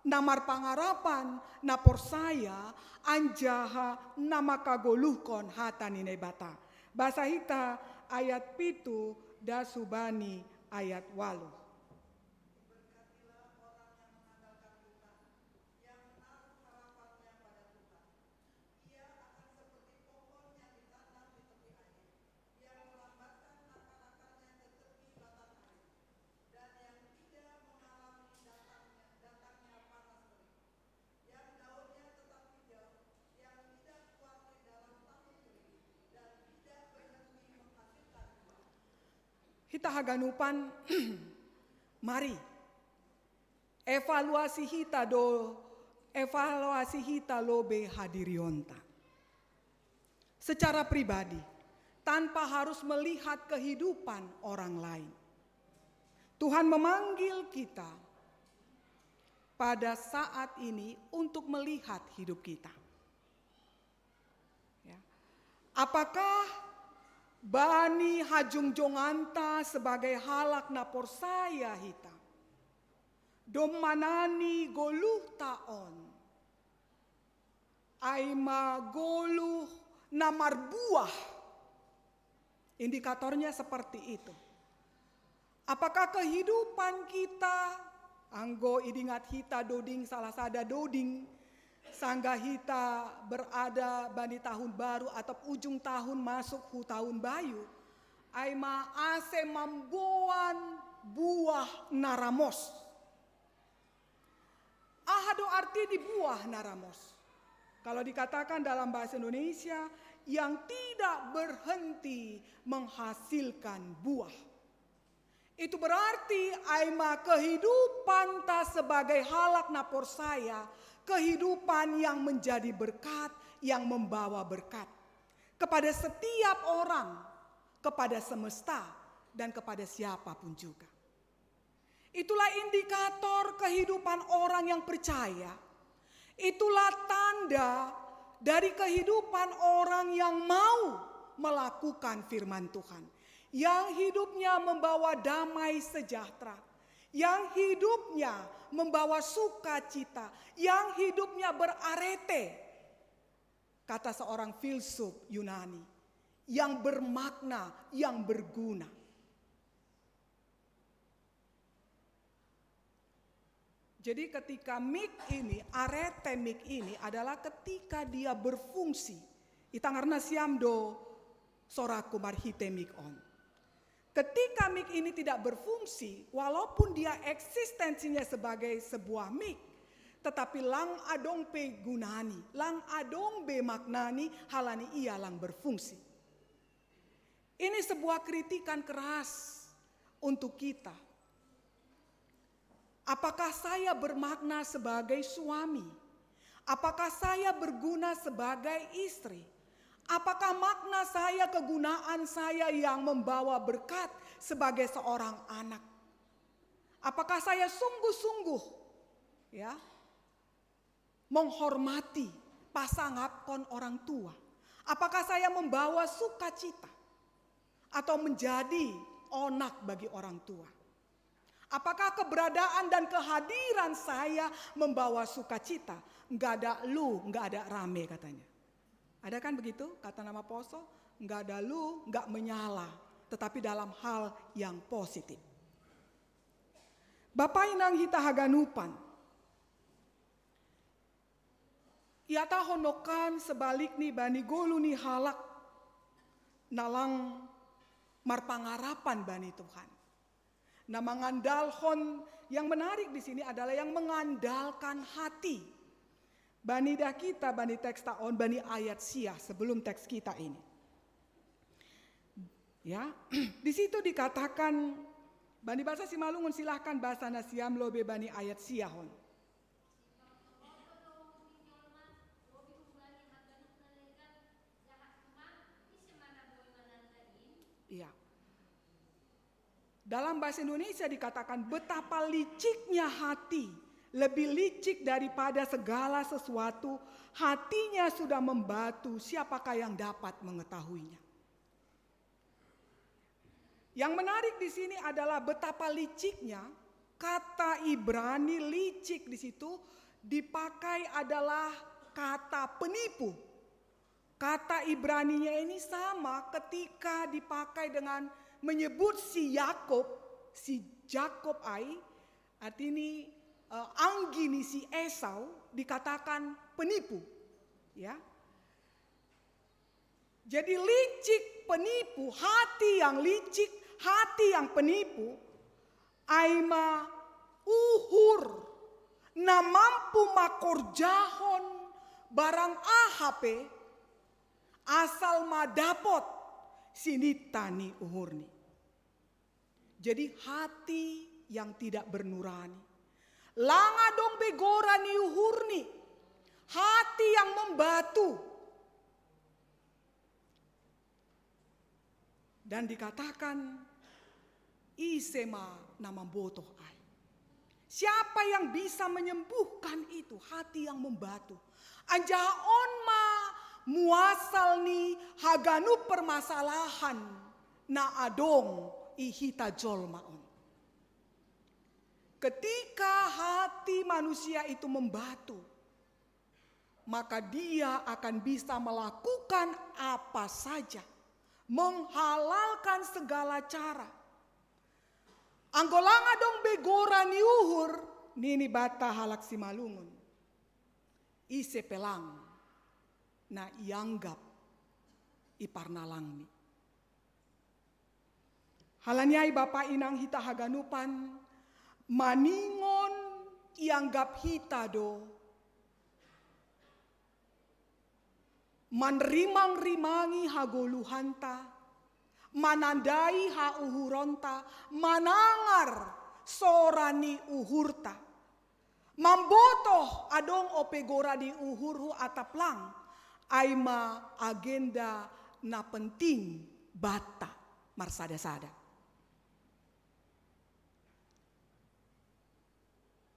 na marpangarapan, na porsaya, anjaha na makagoluhkon hata ni Naibata. Basa hita ayat pitu das hubani ayat walu. Hita haganupan, mari evaluasi hita do, evaluasi hita lobei hadirionta secara pribadi, tanpa harus melihat kehidupan orang lain. Tuhan memanggil kita pada saat ini untuk melihat hidup kita. Ya. Apakah bani hajungjongan ta sebagai halak na porsaya hita, domma nani goluh ta on, ai ma goluh na marbuah? Indikatornya seperti itu. Apakah kehidupan kita, anggo idingat hita doding, salah sada doding, sanggah hita berada bani tahun baru atau ujung tahun masuk hu tahun bayu, ai ma ase mamboan buah na ramos? Aha do arti ni buah na ramos? Kalau dikatakan dalam bahasa Indonesia, yang tidak berhenti menghasilkan buah. Itu berarti ai ma kehidupan ta sebagai halak na porsaya, kehidupan yang menjadi berkat, yang membawa berkat kepada setiap orang, kepada semesta, dan kepada siapapun juga. Itulah indikator kehidupan orang yang percaya. Itulah tanda dari kehidupan orang yang mau melakukan firman Tuhan, yang hidupnya membawa damai sejahtera, yang hidupnya membawa sukacita, yang hidupnya berarete, kata seorang filsuf Yunani, yang bermakna, yang berguna. Jadi ketika mik ini, arete mik ini adalah ketika dia berfungsi. Ita ngarna siam do soraku marhite mik on. Ketika mik ini tidak berfungsi, walaupun dia eksistensinya sebagai sebuah mik, tetapi lang adong pe gunani, lang adong be maknani, halani ia lang berfungsi. Ini sebuah kritikan keras untuk kita. Apakah saya bermakna sebagai suami? Apakah saya berguna sebagai istri? Apakah makna saya, kegunaan saya yang membawa berkat sebagai seorang anak? Apakah saya sungguh-sungguh, ya, menghormati, pasangapkon orang tua? Apakah saya membawa sukacita atau menjadi onak bagi orang tua? Apakah keberadaan dan kehadiran saya membawa sukacita? Nggak ada lu, nggak ada rame, katanya. Ada kan begitu kata na maposo? Nggak ada lu, nggak menyala, tetapi dalam hal yang positif. Bapa inang hita haganupan, iatahon nongkan sebalikni bani goluh ni halak na lang marpangarapan bani Tuhan. Nah, mengandalkan, yang menarik di sini adalah yang mengandalkan hati. Bani dah kita, bani teks ta on, bani ayat sia sebelum teks kita ini. Ya, di situ dikatakan, bani basa Simalungun, silahkan basa na siam lobei bani ayat sia on. Iya. Dalam bahasa Indonesia dikatakan, "Betapa liciknya hati, lebih licik daripada segala sesuatu, hatinya sudah membatu, siapakah yang dapat mengetahuinya?" Yang menarik di sini adalah betapa liciknya. Kata Ibrani licik di situ dipakai adalah kata penipu. Kata Ibraninya ini sama ketika dipakai dengan menyebut si Yakub, si Jakob ai, artinya, eh, anggini si Esau, dikatakan penipu. Ya. Jadi licik, penipu, hati yang licik, hati yang penipu, ai ma uhur na mampu makorjahon barang aha pe, asal ma dapot sinita ni uhurni. Jadi hati yang tidak bernurani. Lang adong be gora ni uhurni, hati yang membatu. Dan dikatakan, "Ise ma na mambotoh ai?" Siapa yang bisa menyembuhkan itu hati yang membatu? Anjaha on ma muasal ni haganup permasalahan na adong i hita jolma on. Ketika hati manusia itu membatu, maka dia akan bisa melakukan apa saja, menghalalkan segala cara. Anggo lang adong be gora ni uhur, nini banta halak Simalungun, ise pe lang na ianggap i parnalangni. Halani ai Bapa Inang hita haganupan, maningon ianggap hita do manrimang-rimangi hagoluhanta, manandai hauhuronta, manangar sora ni uhurta. Mambotoh adong ope gora ni uhurhu atap lang, ai ma agenda na penting banta marsada-sada.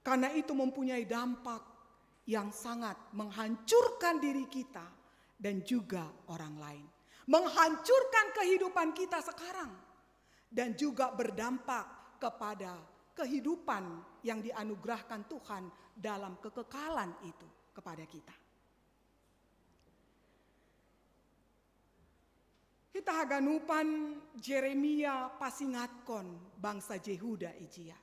Karena itu mempunyai dampak yang sangat menghancurkan diri kita dan juga orang lain. Menghancurkan kehidupan kita sekarang dan juga berdampak kepada kehidupan yang dianugerahkan Tuhan dalam kekekalan itu kepada kita. Hita haganupan, Jeremia pasingatkon bangsa Jehuda ijia.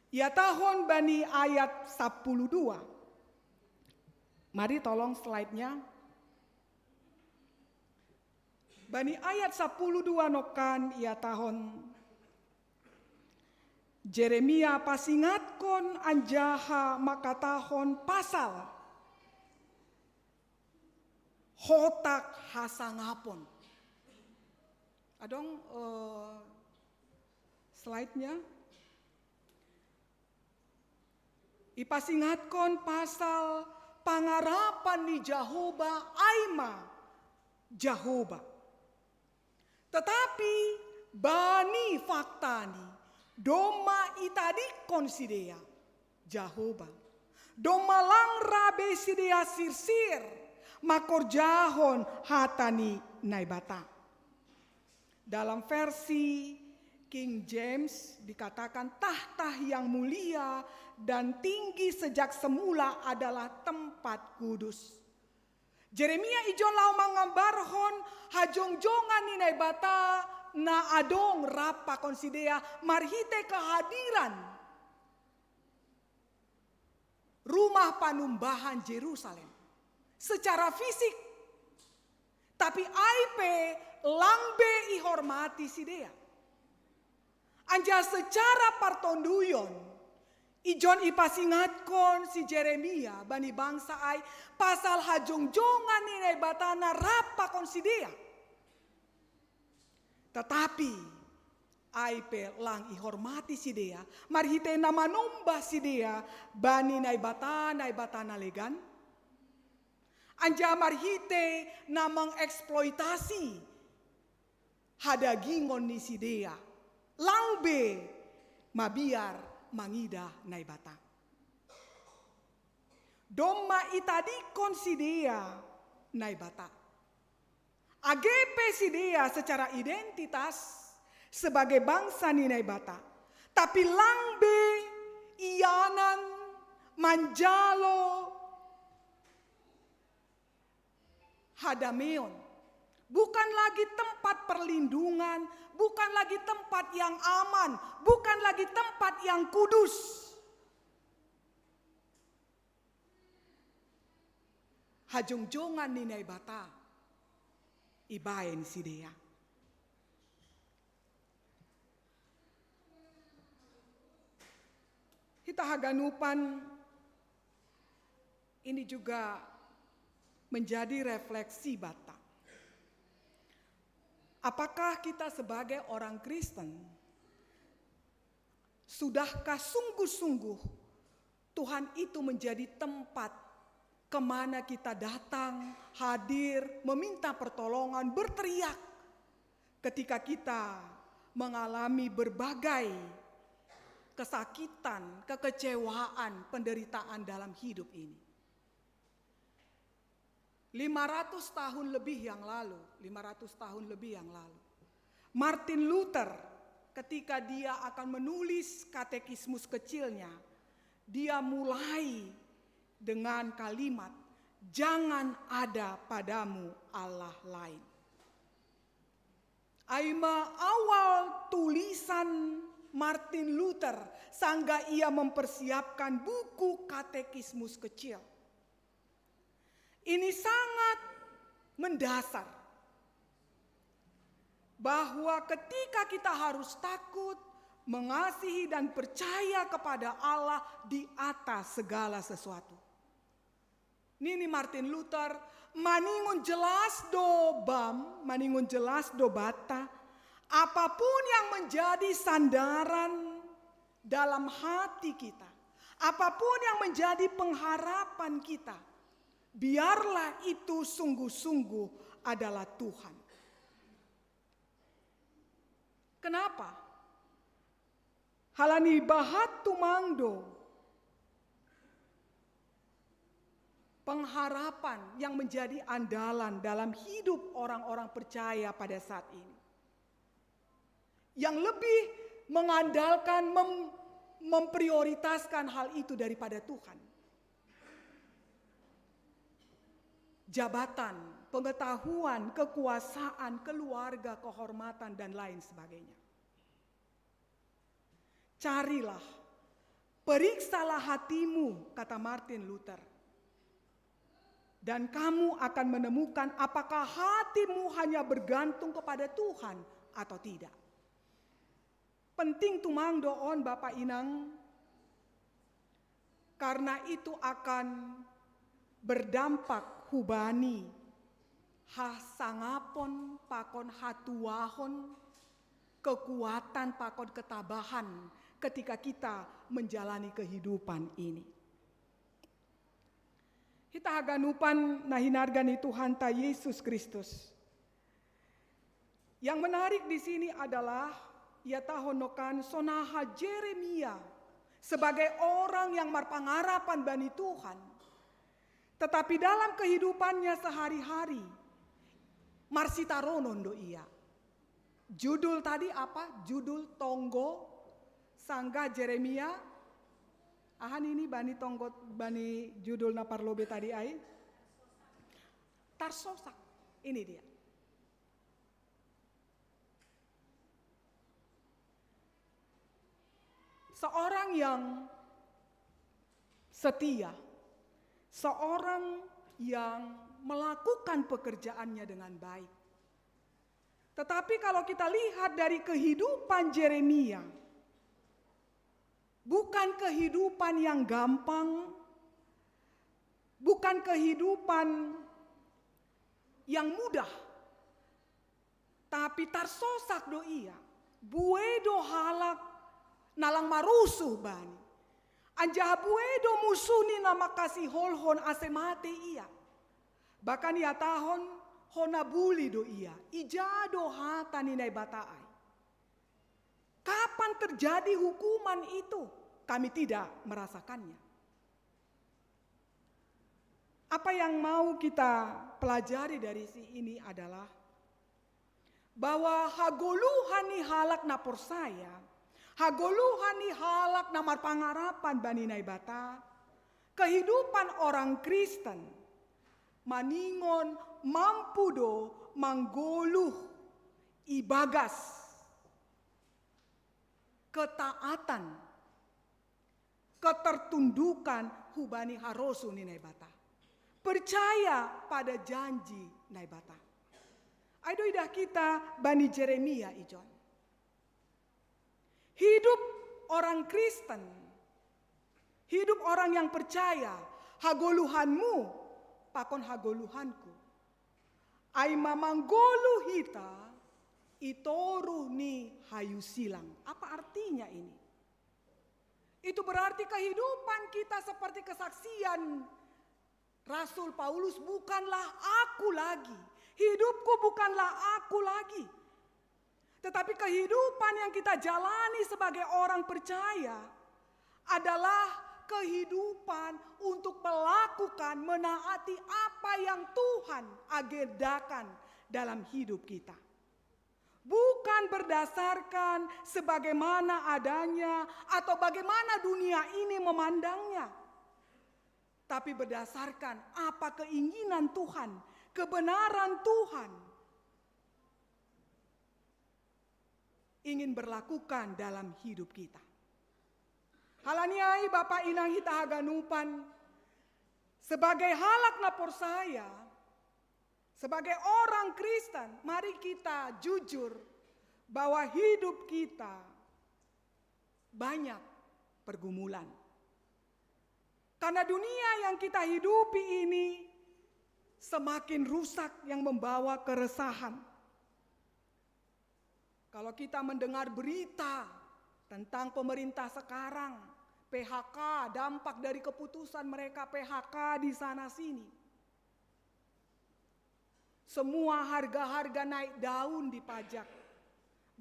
Ihatahon bani ayat sapuluh dua. Mari tolong slide-nya. Bani ayat sapuluh dua nongkan ihatahon, Jeremia pasingatkon anjaha mangkatahon pasal hotak hasangapon. Adong, eh, slide-nya. Ipasingatkon pasal pangarapan ni Jahowa, ai ma Jahowa. Tetapi bani faktani, domma itadingkon sidea Jahowa. Domma lang ra be sidea sirsir mangkorjahon hata ni Naibata. Dalam versi King James dikatakan, "Takhta yang mulia dan tinggi sejak semula adalah tempat kudus." Jeremia ijon laho mangambarhon hajongjongan ni Naibata na adong rap pakon sidea marhite kehadiran rumah panumbahan Jerusalem secara fisik. Tapi ai pe lang be ihormati sidea. Anjaha secara partonduyon, ijon ipasingatkon si Jeremia bani bangsa ai pasal hajongjongan ni Naibata na rap pakon sidea. Tetapi ai pe lang ihormati sidea, marhite na manumba sidea bani naibata-naibata na legan, anjaha marhite na mengeksploitasi hadagingon ni sidea. Langbe mabiar mangidah Naibata. Domma itadingkon sidea Naibata. Age pe sidea secara identitas sebagai bangsa ni Naibata, tapi langbe ianan manjalo hadameon. Bukan lagi tempat perlindungan, bukan lagi tempat yang aman, bukan lagi tempat yang kudus. Hajongjongan ni Naibata ibaen sidea. Hita haganupan, ini juga menjadi refleksi bata. Apakah kita sebagai orang Kristen, sudahkah sungguh-sungguh Tuhan itu menjadi tempat kemana kita datang, hadir, meminta pertolongan, berteriak ketika kita mengalami berbagai kesakitan, kekecewaan, penderitaan dalam hidup ini? Lima ratus tahun lebih yang lalu, lima ratus tahun lebih yang lalu, Martin Luther, ketika dia akan menulis katekismus kecilnya, dia mulai dengan kalimat, "Jangan ada padamu Allah lain." Ai ma awal tulisan Martin Luther sangga ia mempersiapkan buku katekismus kecil. Ini sangat mendasar bahwa ketika kita harus takut, mengasihi, dan percaya kepada Allah di atas segala sesuatu. Nini Martin Luther, maningon jelas do bam, maningon jelas do bata, apapun yang menjadi sandaran dalam hati kita, apapun yang menjadi pengharapan kita, biarlah itu sungguh-sungguh adalah Tuhan. Kenapa? Halani bahat tumang do pengharapan yang menjadi andalan dalam hidup orang-orang percaya pada saat ini. Yang lebih mengandalkan, mem- memprioritaskan hal itu daripada Tuhan. Jabatan, pengetahuan, kekuasaan, keluarga, kehormatan, dan lain sebagainya. Carilah, periksalah hatimu, kata Martin Luther. Dan kamu akan menemukan apakah hatimu hanya bergantung kepada Tuhan atau tidak. Penting tumang do on, Bapa Inang, karena itu akan berdampak hubani hasangapon pakon hatuahon, kekuatan pakon ketabahan ketika kita menjalani kehidupan ini. Hita haganupan na hinarga ni Tuhanta Yesus Kristus. Yang menarik di sini adalah, ia tahun nokan sonaha Jeremia sebagai orang yang marpangarapan bani Tuhan. Tetapi dalam kehidupannya sehari-hari, marsitaronon do ia. Judul tadi apa? Judul tonggo sanggah Jeremia. Aha nini bani tonggo, bani judul na parlobei tadi ai? Tarsosak. Ini dia. Seorang yang setia, seorang yang melakukan pekerjaannya dengan baik. Tetapi kalau kita lihat dari kehidupan Jeremia, bukan kehidupan yang gampang, bukan kehidupan yang mudah. Tapi tarsosak do ia, buei do halak na lang marusuh bani. Anjaha buei do musuh ni na mangkasiholhon ase mate ia. Bahkan ihatahon, hona buli do ia, ija do hata ni Naibata ai. terjadi hukuman itu, kami tidak merasakannya. Apa yang mau kita pelajari dari si ini adalah bahwa hagoluhan ni halak na porsaya, hagoluhan ni halak na marpangarapan bani Naibata, kehidupan orang Kristen maningon mampu do manggoluh ibagas ketaatan, ketertundukan hubani harosu ni Naibata. Percaya pada janji Naibata. Ai do idah kita bani Jeremia ijon. Hidup orang Kristen, hidup orang yang percaya, hagoluhanmu pakon hagoluhanku, ai mamanggoluh hita i toruh ni hayu silang. Apa artinya ini? Itu berarti kehidupan kita seperti kesaksian Rasul Paulus, "Bukanlah aku lagi, hidupku bukanlah aku lagi." Tetapi kehidupan yang kita jalani sebagai orang percaya adalah kehidupan untuk melakukan, menaati apa yang Tuhan agendakan dalam hidup kita. Bukan berdasarkan sebagaimana adanya atau bagaimana dunia ini memandangnya, tapi berdasarkan apa keinginan Tuhan, kebenaran Tuhan ingin berlakukan dalam hidup kita. Hal ni ai, Bapa Inang hita haganupan, sebagai halak na porsaya, sebagai orang Kristen, mari kita jujur bahwa hidup kita banyak pergumulan. Karena dunia yang kita hidupi ini semakin rusak, yang membawa keresahan. Kalau kita mendengar berita tentang pemerintah sekarang, P H K, dampak dari keputusan mereka P H K di sana sini. Semua harga-harga naik daun di pajak.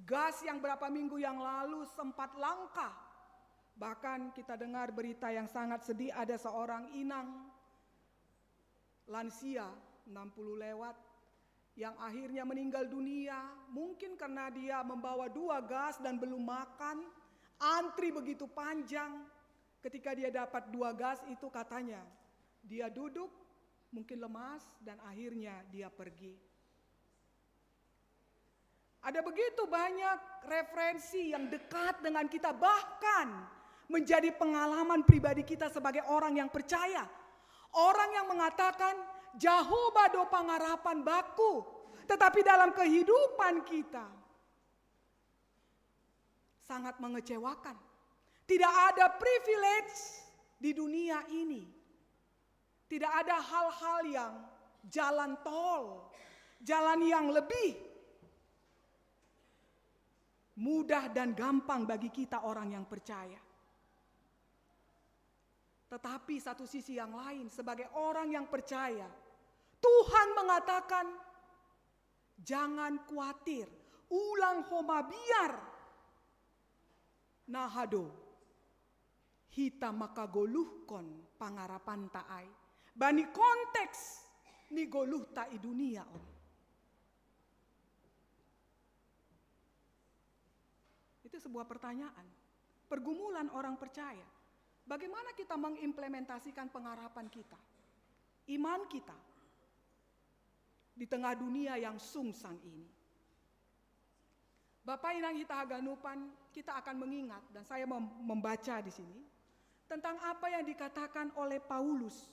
Gas yang berapa minggu yang lalu sempat langka. Bahkan kita dengar berita yang sangat sedih, ada seorang inang lansia enam puluh lewat yang akhirnya meninggal dunia, mungkin karena dia membawa dua gas dan belum makan, antri begitu panjang. Ketika dia dapat dua gas itu, katanya, dia duduk, mungkin lemas, dan akhirnya dia pergi. Ada begitu banyak referensi yang dekat dengan kita, bahkan menjadi pengalaman pribadi kita sebagai orang yang percaya. Orang yang mengatakan, "Jahowa do pangarapan bangku," tetapi dalam kehidupan kita sangat mengecewakan. Tidak ada privilege di dunia ini. Tidak ada hal-hal yang jalan tol, jalan yang lebih mudah dan gampang bagi kita orang yang percaya. Tetapi satu sisi yang lain, sebagai orang yang percaya, Tuhan mengatakan, "Jangan khawatir, ulang ho mabiar, na hado hita makagoluhkon pangarapanta ai bani konteks ni goluhta i dunia on." Itu sebuah pertanyaan. Pergumulan orang percaya. Bagaimana kita mengimplementasikan pengharapan kita, iman kita di tengah dunia yang sungsang ini? Bapa Inang hita haganupan, kita akan mengingat, dan saya mem- membaca di sini tentang apa yang dikatakan oleh Paulus.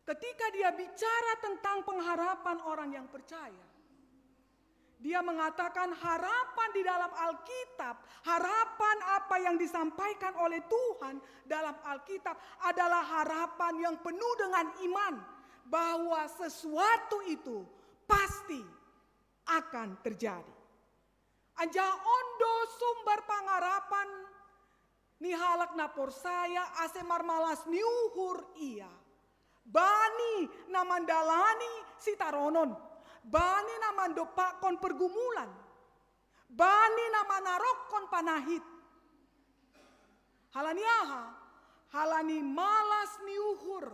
Ketika dia bicara tentang pengharapan orang yang percaya, dia mengatakan harapan di dalam Alkitab, harapan apa yang disampaikan oleh Tuhan dalam Alkitab adalah harapan yang penuh dengan iman bahwa sesuatu itu pasti akan terjadi. Anjaha on do sumber pangarapan ni halak na porsaya ase marmalas ni uhur ia bani na mandalani sitaronon, bani na mandompakkon pergumulan, Bani na manarokkon panahit. Halani aha? Halani malas ni uhur.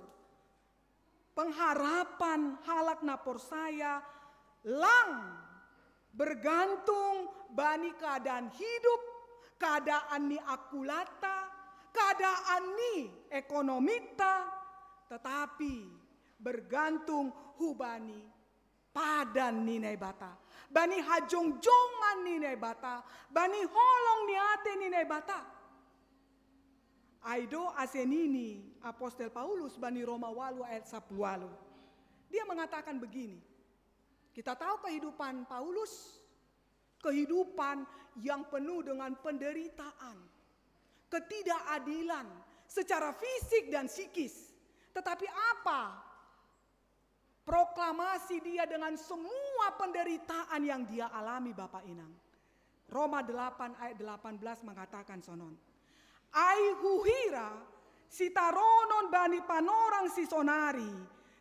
Pengharapan halak na porsaya lang bergantung bani keadaan hidup, keadaan ni akulatta, keadaan ni ekonomitta, tetapi bergantung hubani padan ni Naibata, bani hajongjongan ni Naibata, bani holong ni ate ni Naibata. Ai do ase nini apostel Paulus bani Roma walu ayat sapuluh walu. Dia mengatakan begini, kita tahu kehidupan Paulus, kehidupan yang penuh dengan penderitaan, ketidakadilan secara fisik dan psikis. Tetapi apa proklamasi dia dengan semua penderitaan yang dia alami, Bapak Inang? Roma delapan ayat delapan belas mengatakan sonon, ai huhira sitaronon bani panorang si sonari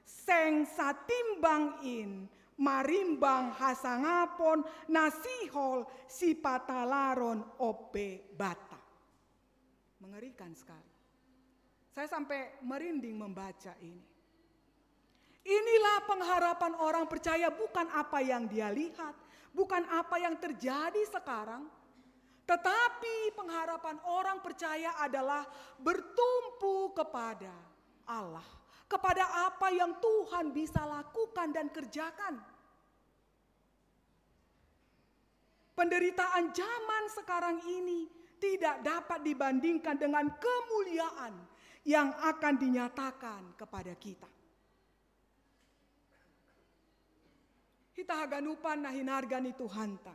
seng satimbang in marimbang hasangapon na sihol sipatalaron ope banta. Mengerikan sekali. Saya sampai merinding membaca ini. Inilah pengharapan orang percaya, bukan apa yang dia lihat, bukan apa yang terjadi sekarang, tetapi pengharapan orang percaya adalah bertumpu kepada Allah, kepada apa yang Tuhan bisa lakukan dan kerjakan. Penderitaan zaman sekarang ini tidak dapat dibandingkan dengan kemuliaan yang akan dinyatakan kepada kita. Hita haganupan na hinarga ni Tuhanta.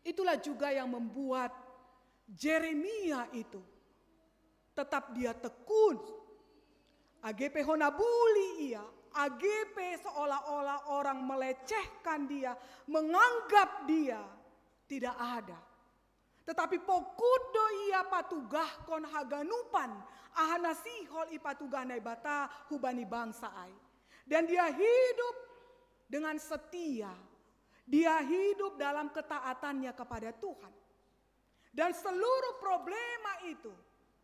Itulah juga yang membuat Jeremia itu tetap dia tekun. Age pe hona buli ia, age pe seolah-olah orang melecehkan dia, menganggap dia tidak ada. Tetapi pokut do ia patugahkon haganupan aha na sihol ipatugah Naibata hubani bangsa ai. Dan dia hidup dengan setia. Dia hidup dalam ketaatannya kepada Tuhan. Dan seluruh problema itu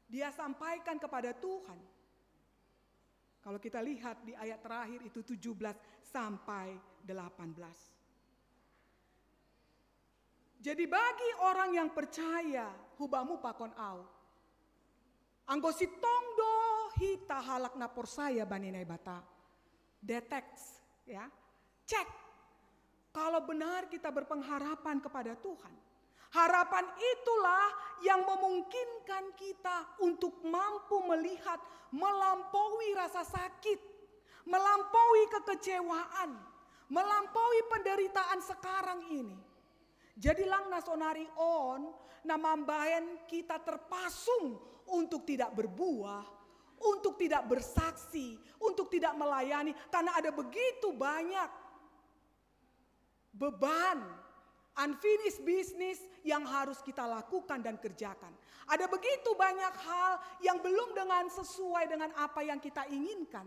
dia sampaikan kepada Tuhan. Kalau kita lihat di ayat terakhir itu tujuh belas sampai delapan belas. Jadi bagi orang yang percaya, hubamu pakon au. Anggo sintong do hita halak na porsaya bani Naibata. Detect, ya. Cek. Kalau benar kita berpengharapan kepada Tuhan. Harapan itulah yang memungkinkan kita untuk mampu melihat melampaui rasa sakit, melampaui kekecewaan, melampaui penderitaan sekarang ini. Jadi lang na sonari on, na mambaen kita terpasung untuk tidak berbuah, untuk tidak bersaksi, untuk tidak melayani, karena ada begitu banyak beban, unfinished business yang harus kita lakukan dan kerjakan. Ada begitu banyak hal yang belum dengan sesuai dengan apa yang kita inginkan.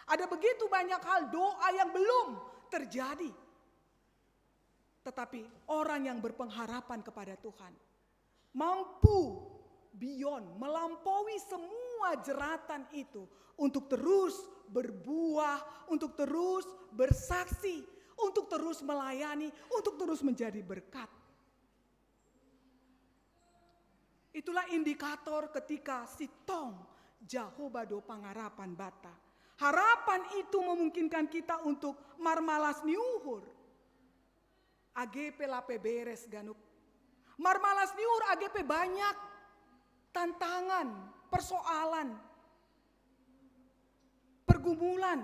Ada begitu banyak hal doa yang belum terjadi. Tetapi orang yang berpengharapan kepada Tuhan mampu beyond, melampaui semua jeratan itu untuk terus berbuah, untuk terus bersaksi, untuk terus melayani, untuk terus menjadi berkat. Itulah indikator ketika sintong Jahowa do pangarapan banta. Harapan itu memungkinkan kita untuk marmalas ni uhur. Age pe lape beres ganup. Marmalas ni uhur age pe banyak tantangan, persoalan, pergumulan,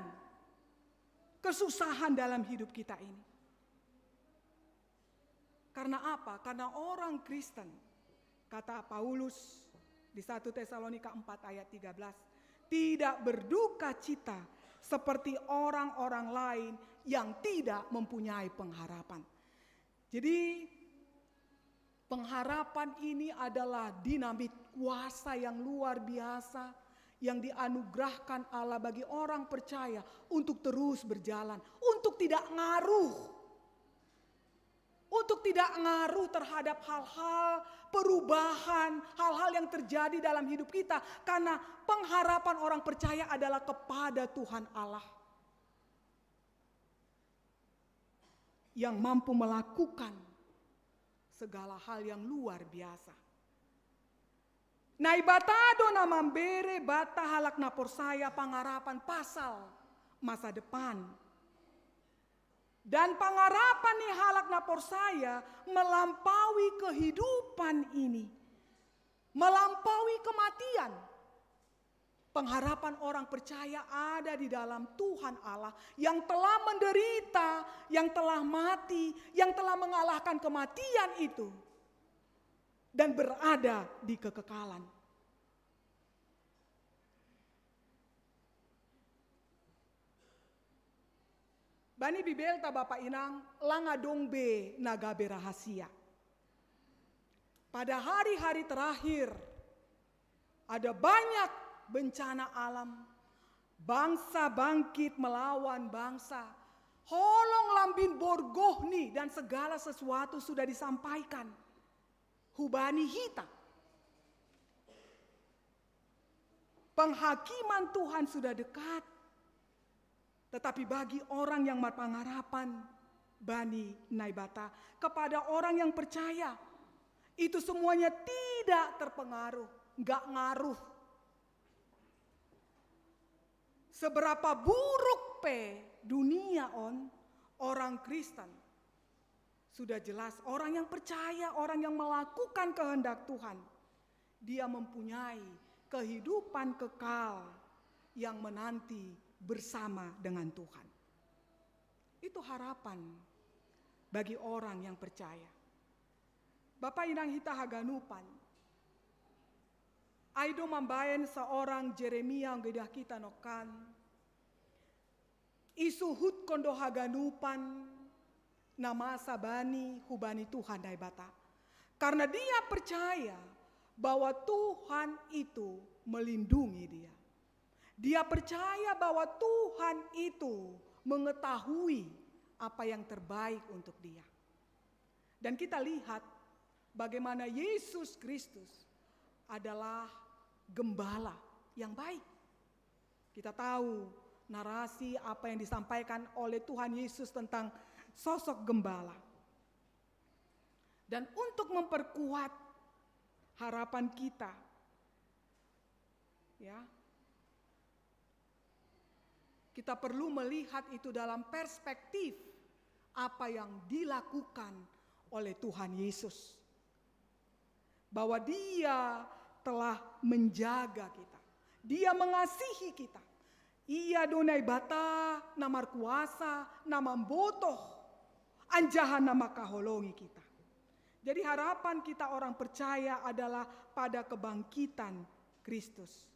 kesusahan dalam hidup kita ini. Karena apa? Karena orang Kristen, kata Paulus di satu Tesalonika empat ayat tiga belas, tidak berduka cita seperti orang-orang lain yang tidak mempunyai pengharapan. Jadi pengharapan ini adalah dinamit kuasa yang luar biasa yang dianugerahkan Allah bagi orang percaya untuk terus berjalan, untuk tidak ngaruh. untuk tidak ngaruh terhadap hal-hal perubahan, hal-hal yang terjadi dalam hidup kita, karena pengharapan orang percaya adalah kepada Tuhan Allah yang mampu melakukan segala hal yang luar biasa. Naibata dona mambere bata halak na porsaya pangarapan pasal masa depan. Dan pangarapan ni halak na porsaya melampaui kehidupan ini, melampaui kematian. Pengharapan orang percaya ada di dalam Tuhan Allah yang telah menderita, yang telah mati, yang telah mengalahkan kematian itu dan berada di kekekalan. Bani Bibelta bapa inang, langa dong be na gabe rahasia. Pada hari-hari terakhir, ada banyak bencana alam. Bangsa bangkit melawan bangsa. Holong lambin borgohni dan segala sesuatu sudah disampaikan hubani hita. Penghakiman Tuhan sudah dekat. Tetapi bagi orang yang berpengarapan bani Naibata, kepada orang yang percaya, itu semuanya tidak terpengaruh, nggak ngaruh. Seberapa buruk pe dunia on, orang Kristen sudah jelas orang yang percaya, orang yang melakukan kehendak Tuhan, dia mempunyai kehidupan kekal yang menanti bersama dengan Tuhan. Itu harapan bagi orang yang percaya. Bapa inang hita haganupan, ai do mambaen seorang Jeremia nggedah kita nokan, isuhutkon do haganupan na masa bani hubani Tuhan Naibata. Karena dia percaya bahwa Tuhan itu melindungi dia. Dia percaya bahwa Tuhan itu mengetahui apa yang terbaik untuk dia. Dan kita lihat bagaimana Yesus Kristus adalah gembala yang baik. Kita tahu narasi apa yang disampaikan oleh Tuhan Yesus tentang sosok gembala. Dan untuk memperkuat harapan kita, ya, kita perlu melihat itu dalam perspektif apa yang dilakukan oleh Tuhan Yesus. Bahwa Dia telah menjaga kita. Dia mengasihi kita. Ia do Naibata na markuasa, na mambotoh, anjaha na mangkaholongi kita. Jadi harapan kita orang percaya adalah pada kebangkitan Kristus.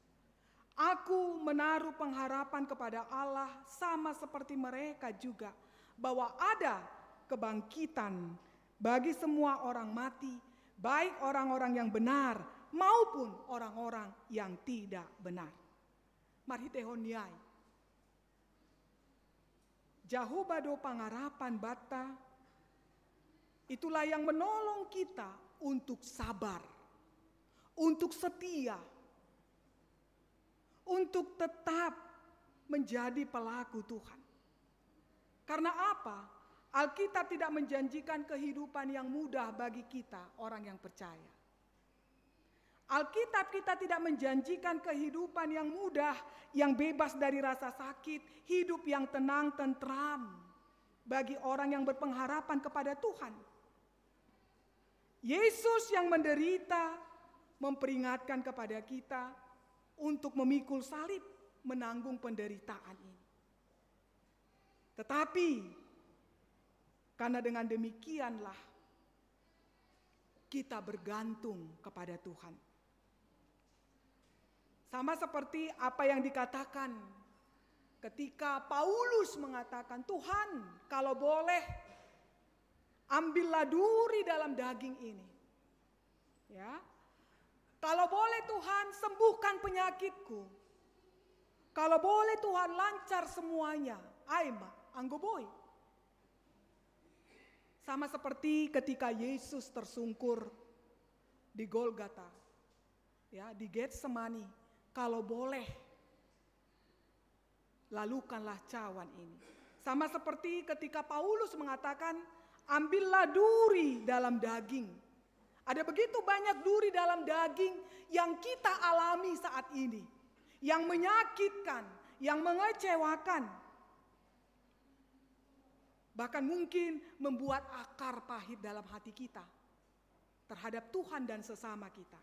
Aku menaruh pengharapan kepada Allah sama seperti mereka juga, bahwa ada kebangkitan bagi semua orang mati, baik orang-orang yang benar maupun orang-orang yang tidak benar. Marhitehon ni ai, Jahowa do pangarapan banta, itulah yang menolong kita untuk sabar, untuk setia, untuk tetap menjadi pelaku Tuhan. Karena apa? Alkitab tidak menjanjikan kehidupan yang mudah bagi kita orang yang percaya. Alkitab kita tidak menjanjikan kehidupan yang mudah, yang bebas dari rasa sakit, hidup yang tenang, tentram bagi orang yang berpengharapan kepada Tuhan. Yesus yang menderita memperingatkan kepada kita untuk memikul salib, menanggung penderitaan ini. Tetapi karena dengan demikianlah kita bergantung kepada Tuhan. Sama seperti apa yang dikatakan ketika Paulus mengatakan, "Tuhan, kalau boleh, ambillah duri dalam daging ini." Ya. "Kalau boleh Tuhan, sembuhkan penyakitku. Kalau boleh Tuhan, lancar semuanya." Ai ma, anggo boi. Sama seperti ketika Yesus tersungkur di Golgota, ya, di Getsemani, "Kalau boleh, lalukanlah cawan ini." Sama seperti ketika Paulus mengatakan, "Ambillah duri dalam daging." Ada begitu banyak duri dalam daging yang kita alami saat ini, yang menyakitkan, yang mengecewakan, bahkan mungkin membuat akar pahit dalam hati kita terhadap Tuhan dan sesama kita.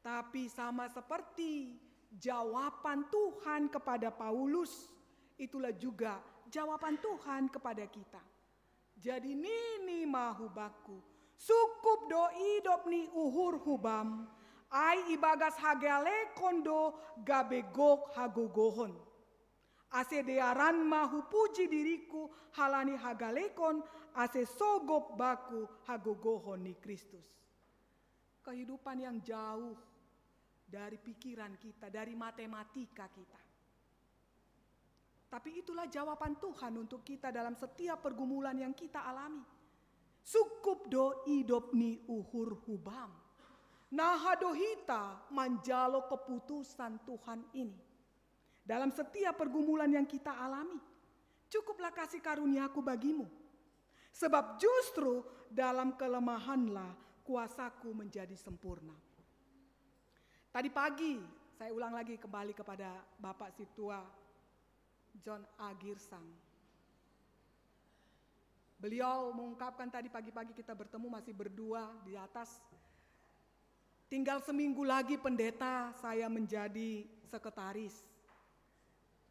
Tapi sama seperti jawaban Tuhan kepada Paulus, itulah juga jawaban Tuhan kepada kita. "Jadi nini mahu baku, sukup do idop ni uhur hubam, ai ibagas hagalekon do gabe gok hagogohon. Ase dearan mahu puji diriku halani hagalekon, ase sogop baku hagogohon ni Kristus." Kehidupan yang jauh dari pikiran kita, dari matematika kita. Tapi itulah jawaban Tuhan untuk kita dalam setiap pergumulan yang kita alami. "Sukup do idop ni uhur hubam." Naha do hita manjalo keputusan Tuhan ini. Dalam setiap pergumulan yang kita alami, "Cukuplah kasih karuniaku bagimu. Sebab justru dalam kelemahanlah kuasaku menjadi sempurna." Tadi pagi, saya ulang lagi kembali kepada Bapak Situa John A. Girsang. Beliau mengungkapkan tadi pagi-pagi kita bertemu masih berdua di atas. "Tinggal seminggu lagi pendeta saya menjadi sekretaris."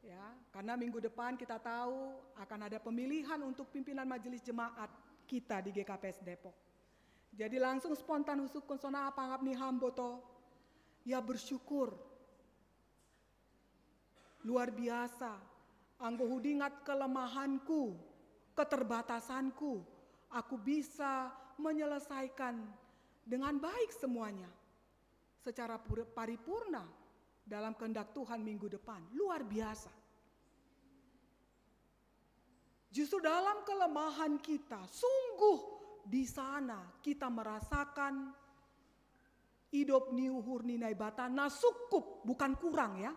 Ya, karena minggu depan kita tahu akan ada pemilihan untuk pimpinan majelis jemaat kita di G K P S Depok. Jadi langsung spontan husukun sona apa ngap ni hambo to. Ya bersyukur. Luar biasa. Anggo hudingat kelemahanku, keterbatasanku, aku bisa menyelesaikan dengan baik semuanya secara paripurna dalam kehendak Tuhan minggu depan. Luar biasa. Justru dalam kelemahan kita, sungguh di sana kita merasakan idop ni uhur ni Naibata na sukup, bukan kurang ya.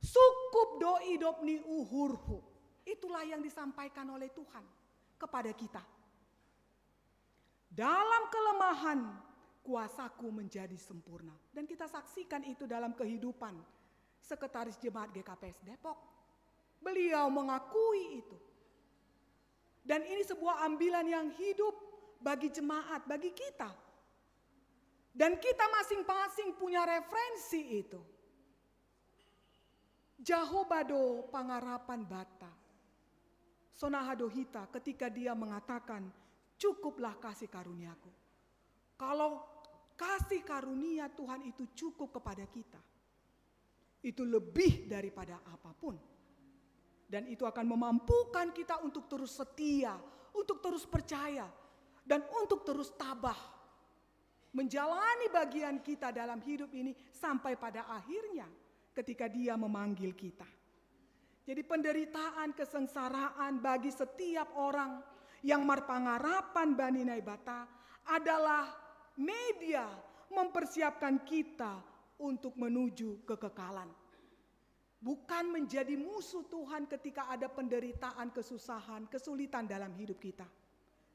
"Sukup do idop ni uhurhu." Itulah yang disampaikan oleh Tuhan kepada kita. "Dalam kelemahan, kuasaku menjadi sempurna." Dan kita saksikan itu dalam kehidupan Sekretaris Jemaat G K P S Depok. Beliau mengakui itu. Dan ini sebuah ambilan yang hidup bagi jemaat, bagi kita. Dan kita masing-masing punya referensi itu. Jahoba do pangarapan bata. Sonaha do hita ketika dia mengatakan, "Cukuplah kasih karuniaku." Kalau kasih karunia Tuhan itu cukup kepada kita, itu lebih daripada apapun. Dan itu akan memampukan kita untuk terus setia, untuk terus percaya, dan untuk terus tabah menjalani bagian kita dalam hidup ini sampai pada akhirnya ketika Dia memanggil kita. Jadi penderitaan, kesengsaraan bagi setiap orang yang marpangarapan bani Naibata adalah media mempersiapkan kita untuk menuju kekekalan. Bukan menjadi musuh Tuhan ketika ada penderitaan, kesusahan, kesulitan dalam hidup kita.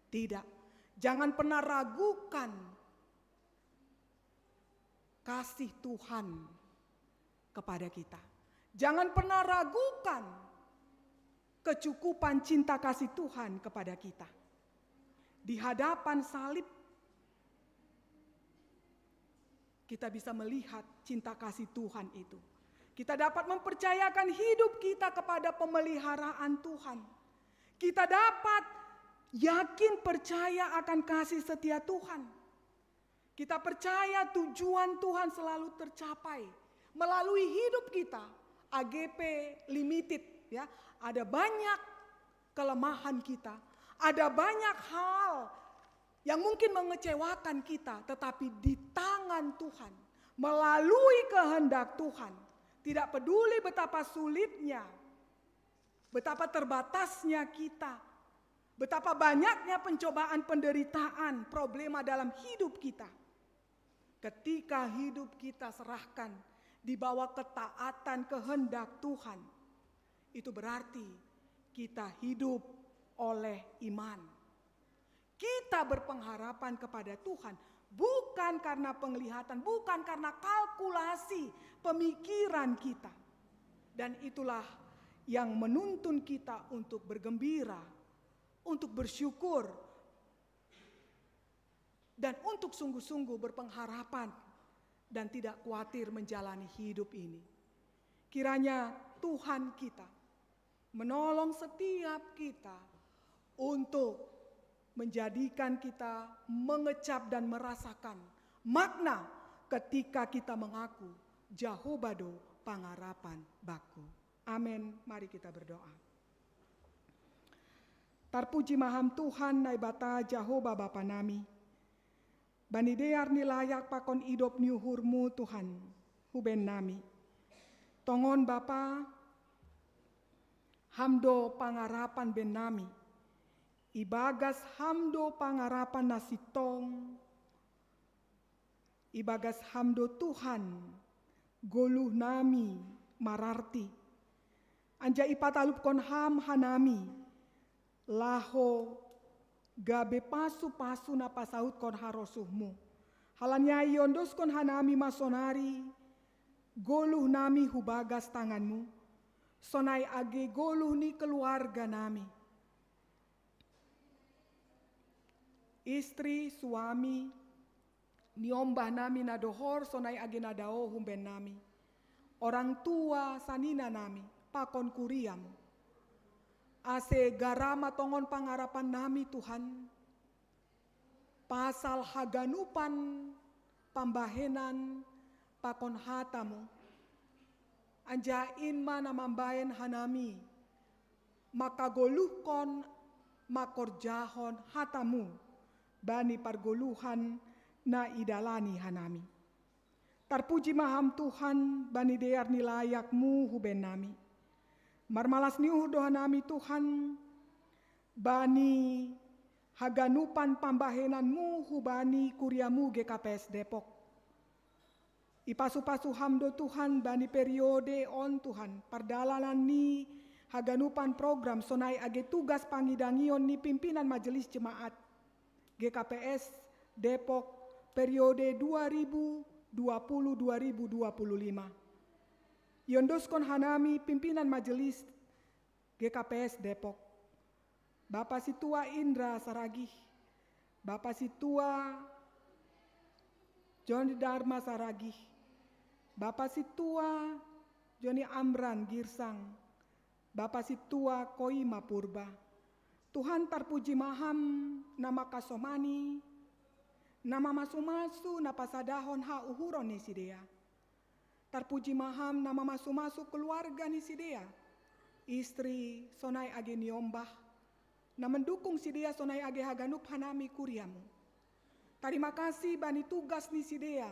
Tidak. Jangan pernah ragukan kasih Tuhan kepada kita. Jangan pernah ragukan kecukupan cinta kasih Tuhan kepada kita. Di hadapan salib, kita bisa melihat cinta kasih Tuhan itu. Kita dapat mempercayakan hidup kita kepada pemeliharaan Tuhan. Kita dapat yakin percaya akan kasih setia Tuhan. Kita percaya tujuan Tuhan selalu tercapai melalui hidup kita, A G P Limited, ya. Ada banyak kelemahan kita, ada banyak hal yang mungkin mengecewakan kita, tetapi di tangan Tuhan, melalui kehendak Tuhan, tidak peduli betapa sulitnya, betapa terbatasnya kita, Betapa banyaknya pencobaan, penderitaan, problema dalam hidup kita. Ketika hidup kita serahkan di bawah ketaatan kehendak Tuhan, itu berarti kita hidup oleh iman. Kita berpengharapan kepada Tuhan bukan karena penglihatan, bukan karena kalkulasi pemikiran kita. Dan itulah yang menuntun kita untuk bergembira, untuk bersyukur, dan untuk sungguh-sungguh berpengharapan dan tidak khawatir menjalani hidup ini. Kiranya Tuhan kita menolong setiap kita untuk menjadikan kita mengecap dan merasakan makna ketika kita mengaku, "Jahoba do pangarapan baku." Amin. Mari kita berdoa. Tarpuji maham Tuhan Naibata Jahoba Bapa nami. Bani dear ni layak pakon idop ni uhurmu Tuhan, huben nami. Tongon Bapa, hamdo pangarapan ben nami. Ibagas hamdo pangarapan na sintong, ibagas hamdo Tuhan, goluh nami mararti. Anjaha ipatalupkon ham hanami, laho gabe pasu-pasu na pasautkon harosuhmu. Halani ai iondoskon hanami ma sonari goluh nami hubagas tanganmu, sonai age goluh ni keluarga nami. Istri, suami, niombah nami na dohor sonai age na dao humben nami. Orang tua sanina nami, pakon kuriamu. Ase garama tongon pangarapan nami Tuhan, pasal haganupan pambahenan pakon hatamu. Anjaha in ma na mambahen hanami, mangkagoluhkon mangkorjahon hatamu, bani pargoluhan na idalani hanami. Tarpuji ma ham Tuhan, bani dear ni layakmu huben nami. Marmalas ni uhur do hanami Tuhan, bani haganupan pambahenanmu hubani kuriamu G K P S Depok. Ipasu-pasu ham do Tuhan bani periode on Tuhan, pardalanan ni haganupan program sonai age tugas pangidangion ni pimpinan majelis jemaat G K P S Depok periode dua ribu dua puluh dua ribu dua puluh lima. Iondoskon hanami pimpinan majelis G K P S Depok. Bapa Sintua Indra Saragih, Bapa Sintua Joni Dharma Saragih, Bapa Sintua Joni Amran Girsang, Bapa Sintua Koima Purba. Tuhan, tarpuji ma ham na mangkasomani, na mamasu-masu na pasadahon hauhuron ni sidea. Tarpuji ma ham na mamasu-masu keluarga ni sidea, istri sonai age niombah, na mandukung sidea sonai age haganup hanami kuriamu. Tarima kasih bani tugas ni sidea.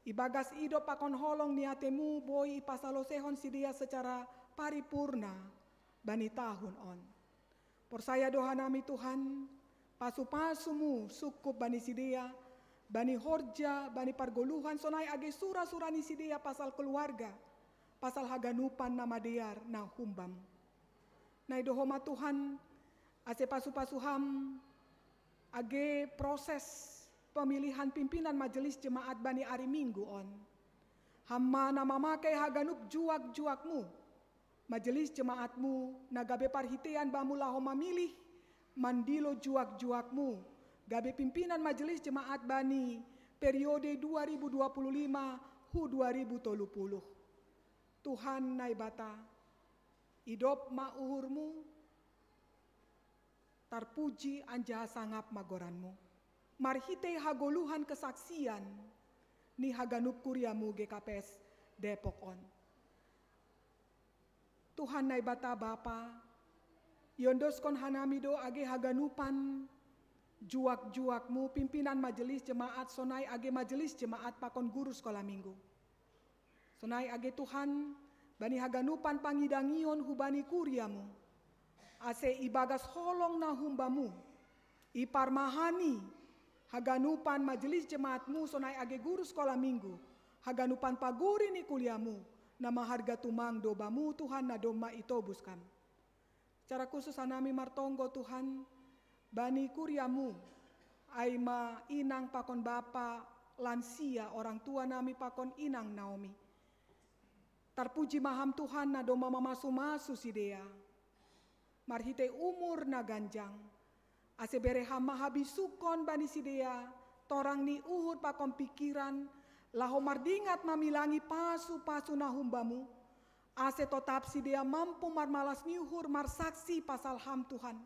Ibagas idop pakon holong ni atemu boi ipasalosehon sidea secara paripurna bani tahun on. Porsaya do hanami Tuhan, pasu-pasumu sungkup bani sidea, bani horja, bani pargoluhan sonai age sura-sura ni sidea pasal keluarga, pasal haganupan na madear na humbam. Na idoho ma Tuhan, ase pasu-pasu ham age proses pemilihan pimpinan majelis jemaat bani ari Minggu on. Ham ma na mamake haganup juak-juakmu, majelis jemaatmu na gabe parhitean bamu laho mamilih mandilo juak-juakmu gabe pimpinan majelis jemaat bani periode dua ribu dua puluh lima hu dua ribu tolu puluh. Tuhan Naibata, idop ma uhurmu, tarpuji anjaha sangap ma goranmu. Marhitei hagoluhan kesaksian ni haganup kuriamu G K P S Depok on. Tuhan Naibata Bapa, iondoskon hanami do age haganupan juak-juakmu pimpinan majelis jemaat sonai age majelis jemaat pakon guru sekolah minggu. Sonai age Tuhan, bani haganupan pangidangion hubani kuriamu. Ase ibagas holong na humbamu, iparmahani haganupan majelis jemaatmu sonai age guru sekolah minggu, haganupan paguri ni kuliamu, na maharga tumang do bamu Tuhan na domma itobus kam. Secara khusus hanami martonggo Tuhan, bani kuriamu, ai ma inang pakon bapa lansia orang tua nami pakon inang Naomi. Tarpuji ma ham Tuhan na domma mamasu-masu sidea. Marhitei umur na ganjang. Ase bere ham ma habisukon bani sidea, torang ni uhur pakon pikiran, laho mardingat mamilangi pasu-pasu na humbamu, ase totap sidea mampu marmalas ni uhur marsaksi pasal ham Tuhan,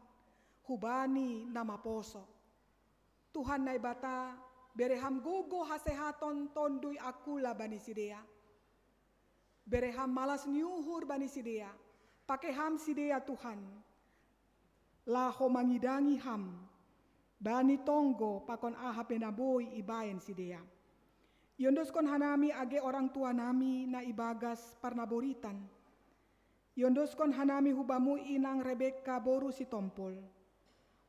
hubani na maposo. Tuhan Naibata, bere ham gogo hasehaton tondui akula bani sidea. Bere ham malas ni uhur bani sidea, pake ham sidea Tuhan, laho mangidangi ham, bani tonggo pakon aha pe na boi ibaen sidea. Iondoskon hanami age orang tua nami na ibagas parnaboritan. Iondoskon hanami hubamu inang Rebeka boru Sitompul,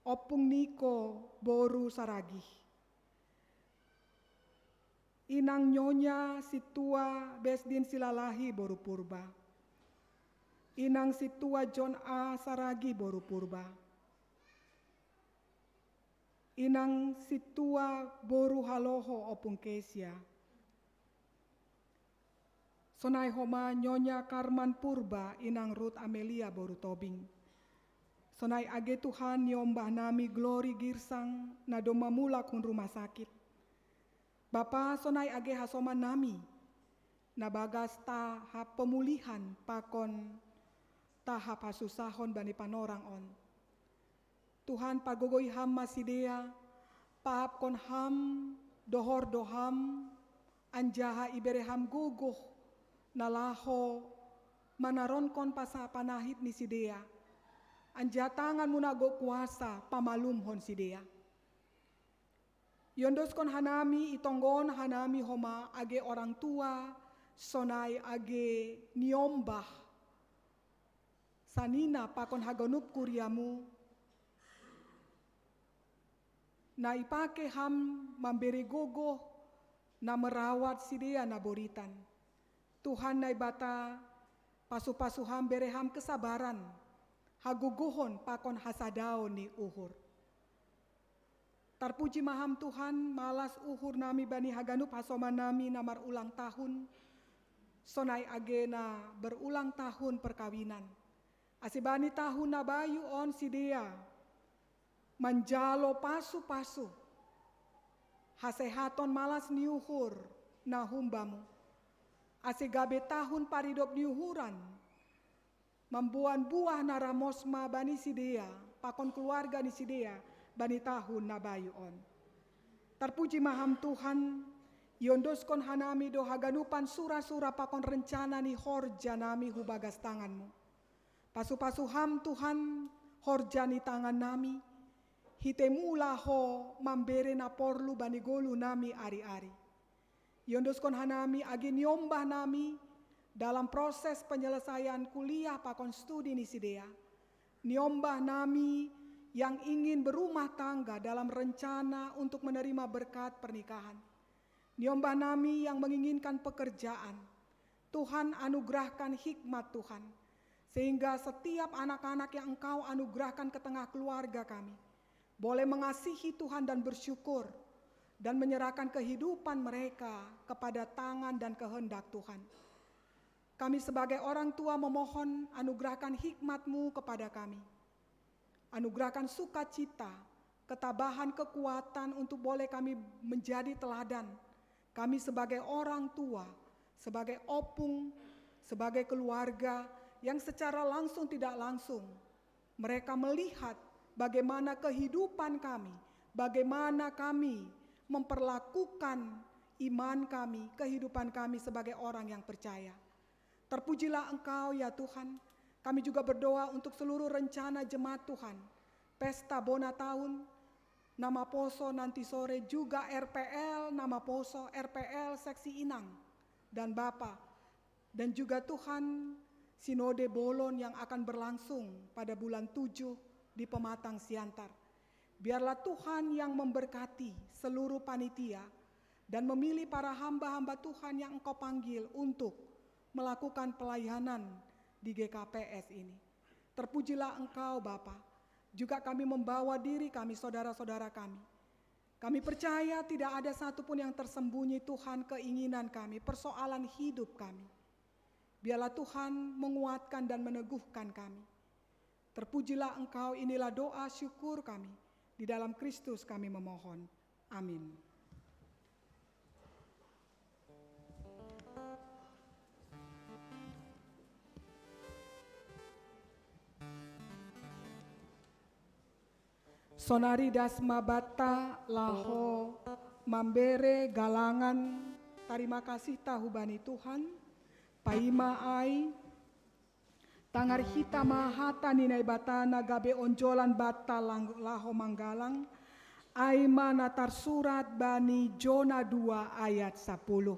ompung Niko boru Saragih, inang Nyonya Situa Besdin Silalahi boru Purba, inang Situa John A Saragih boru Purba, inang Situa boru Haloho ompung Kesia. Sonai homa Nyonya Karman Purba inang Ruth Amelia boru Tobing. Sonai age Tuhan niombah nami Glory Girsang na domma mulak hun rumah sakit. Bapa, sonai age hasoman nami, na bagas tahap pemulihan pakon tahap hasusahon bani panorang on. Tuhan, pagogoi ham ma sidea, pahapkon ham, dohor do ham, anjaha ibere ham gogoh na laho manaronkon pasa panahit ni sidea, anjaha tanganmu na gok kuasa pamalumhon sidea. Iondoskon hanami, itonggoon hanami homa age orang tua, sonai age niombah sanina pakon haganup kuriamu, na ipake ham mambere gogoh na merawat sidea na boritan. Tuhan Naibata, pasu-pasu ham, bere ham kesabaran, hagogohon pakon hasadaon ni uhur. Tarpuji ma ham Tuhan, malas uhur nami bani haganup hasoman nami na marulang tahun, sonai age na berulang tahun perkawinan. Ase bani tahun na bayu on sidea manjalo pasu-pasu, hasehaton, malas ni uhur na humbamu. Ase gabe tahun paridop ni uhuran, mamboan buah na ramos ma bani sidea pakon keluarga ni sidea bani tahun na bayu on. Tarpuji ma ham Tuhan, iondoskon hanami do haganupan sura-sura pakon rencana ni horja nami hu bagas tanganmu. Pasu-pasu ham Tuhan, horja ni tangan nami, hitemu laho mambere na porlu bani golu nami ari-ari. Iondoskon hanami age niombah nami dalam proses penyelesaian kuliah pakon studi ni sidea. Niombah nami yang ingin berumah tangga dalam rencana untuk menerima berkat pernikahan. Niombah nami yang menginginkan pekerjaan. Tuhan, anugerahkan hikmat Tuhan, sehingga setiap anak-anak yang Engkau anugerahkan ke tengah keluarga kami boleh mengasihi Tuhan dan bersyukur dan menyerahkan kehidupan mereka kepada tangan dan kehendak Tuhan. Kami sebagai orang tua memohon, anugerahkan hikmat-Mu kepada kami. Anugerahkan sukacita, ketabahan, kekuatan untuk boleh kami menjadi teladan. Kami sebagai orang tua, sebagai opung, sebagai keluarga yang secara langsung tidak langsung mereka melihat bagaimana kehidupan kami, bagaimana kami memperlakukan iman kami, kehidupan kami sebagai orang yang percaya. Terpujilah Engkau, ya Tuhan. Kami juga berdoa untuk seluruh rencana jemaat Tuhan. Pesta bona tahun, na maposo nanti sore, juga R P L na maposo, R P L seksi inang dan bapa. Dan juga Tuhan, Sinode Bolon yang akan berlangsung pada bulan tujuh di Pematang Siantar. Biarlah Tuhan yang memberkati seluruh panitia dan memilih para hamba-hamba Tuhan yang Engkau panggil untuk melakukan pelayanan di G K P S ini. Terpujilah Engkau, Bapa. Juga kami membawa diri kami, saudara-saudara kami. Kami percaya tidak ada satupun yang tersembunyi, Tuhan, keinginan kami, persoalan hidup kami. Biarlah Tuhan menguatkan dan meneguhkan kami. Terpujilah Engkau, inilah doa syukur kami. Di dalam Kristus kami memohon. Amin. Sonari dasma banta laho mambere galangan tarima kasihta hubani Tuhan, paima ai tangar hita ma hata ni Naibata na gabe onjolan banta lang-, laho manggalang, ai ma na tarsurat bani Jona dua ayat sapuluh.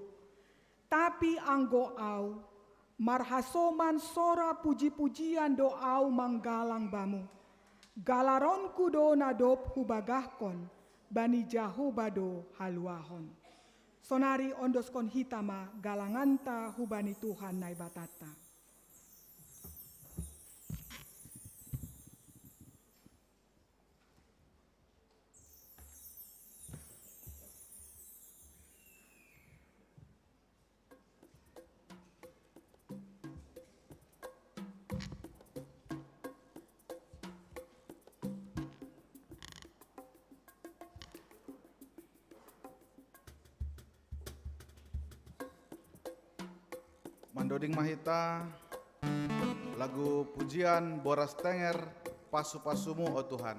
Tapi anggo au, marhasoman sora puji-pujian do au manggalang bamu. Galaronku do na dob hubagahkon, bani Jahowa do haluahon. Sonari ondoskon hita ma galanganta hubani Tuhan Naibatanta. Mandoding ma hita lagu pujian Boras Tenger, Pasu-pasumu, o Tuhan.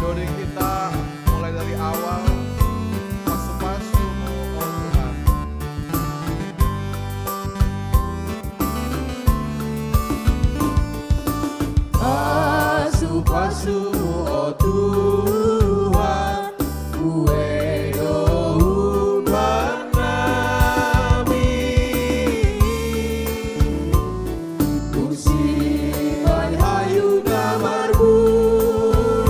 Doding kita mulai dari awal. Pasu-pasu, o Tuhan. Pasu-pasu, o Tuhan, kue do umpan nami. Usi mai hayu na marbulu,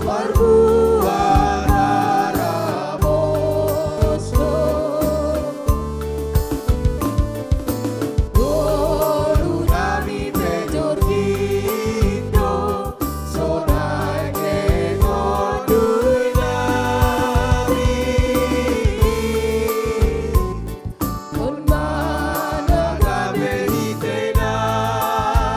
marbuah na ramos do. Ngolu nami pe jorgit do, sonai pe tondui nami. On ma na gabe hite nami.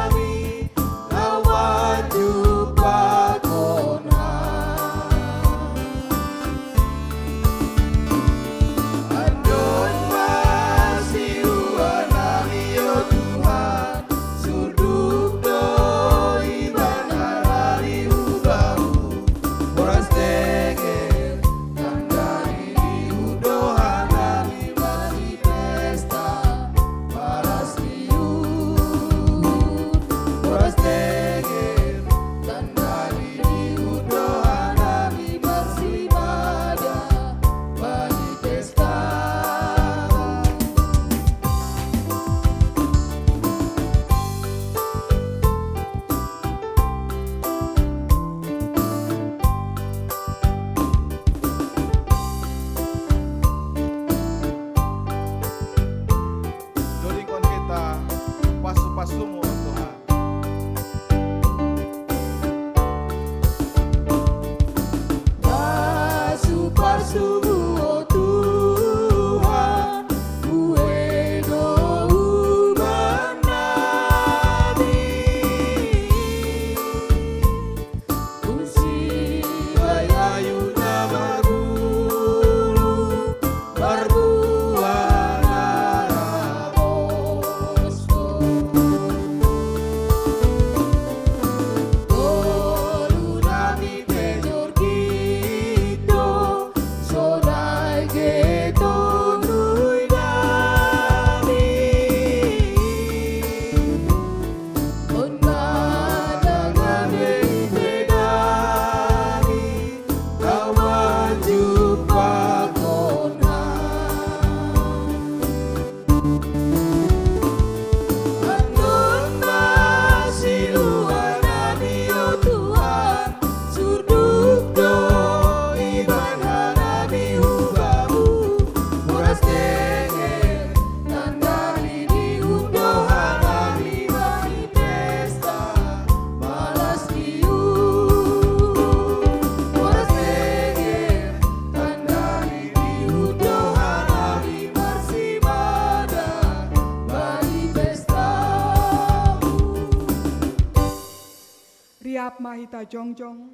Mahita jongjong.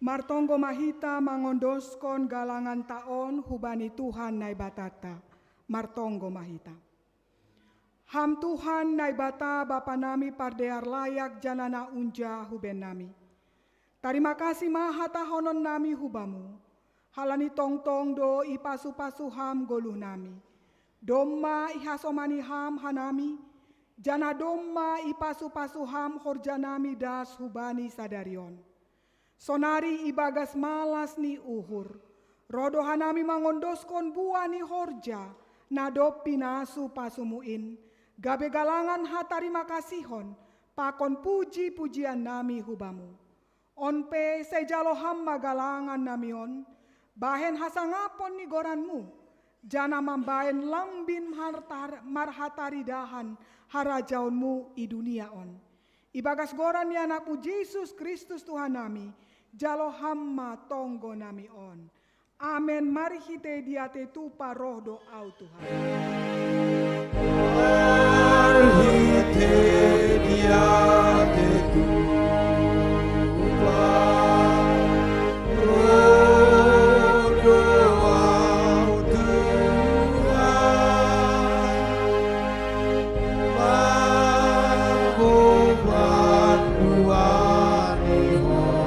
Martonggo mahita mangondoskon galangan taon hubani Tuhan Naibatata. Martonggo mahita. Ham Tuhan Naibata Bapa nami pardear layak janana unja huben nami. Tarima kasih ma hatahonon nami hubamu. Halani tongtong do ipasu-pasu ham goluh nami. Domma ihasomani ham hanami, jana domma ipasu-pasu ham horja nami das hubani sadarion. Sonari ibagas malas ni uhur, rodo hanami mangondoskon buah ni horja, na dob pinasu-pasumu in, gabe galangan hatarima kasihon, pakon puji-pujian nami hubamu. On pe sai jalo ham ma galangan nami on, bahen hasangapon ni goranmu, jana mambahen lambin marhataridahan harajaonmu i dunia on. Ibagas goran ni anakmu Jesus Kristus Tuhan nami, jalo ham ma tonggo nami on. Amen. Marhite diate tupa roh do au Tuhan. Marhite diate tupa roh do au Tuhan. Mamboban buah ni horja.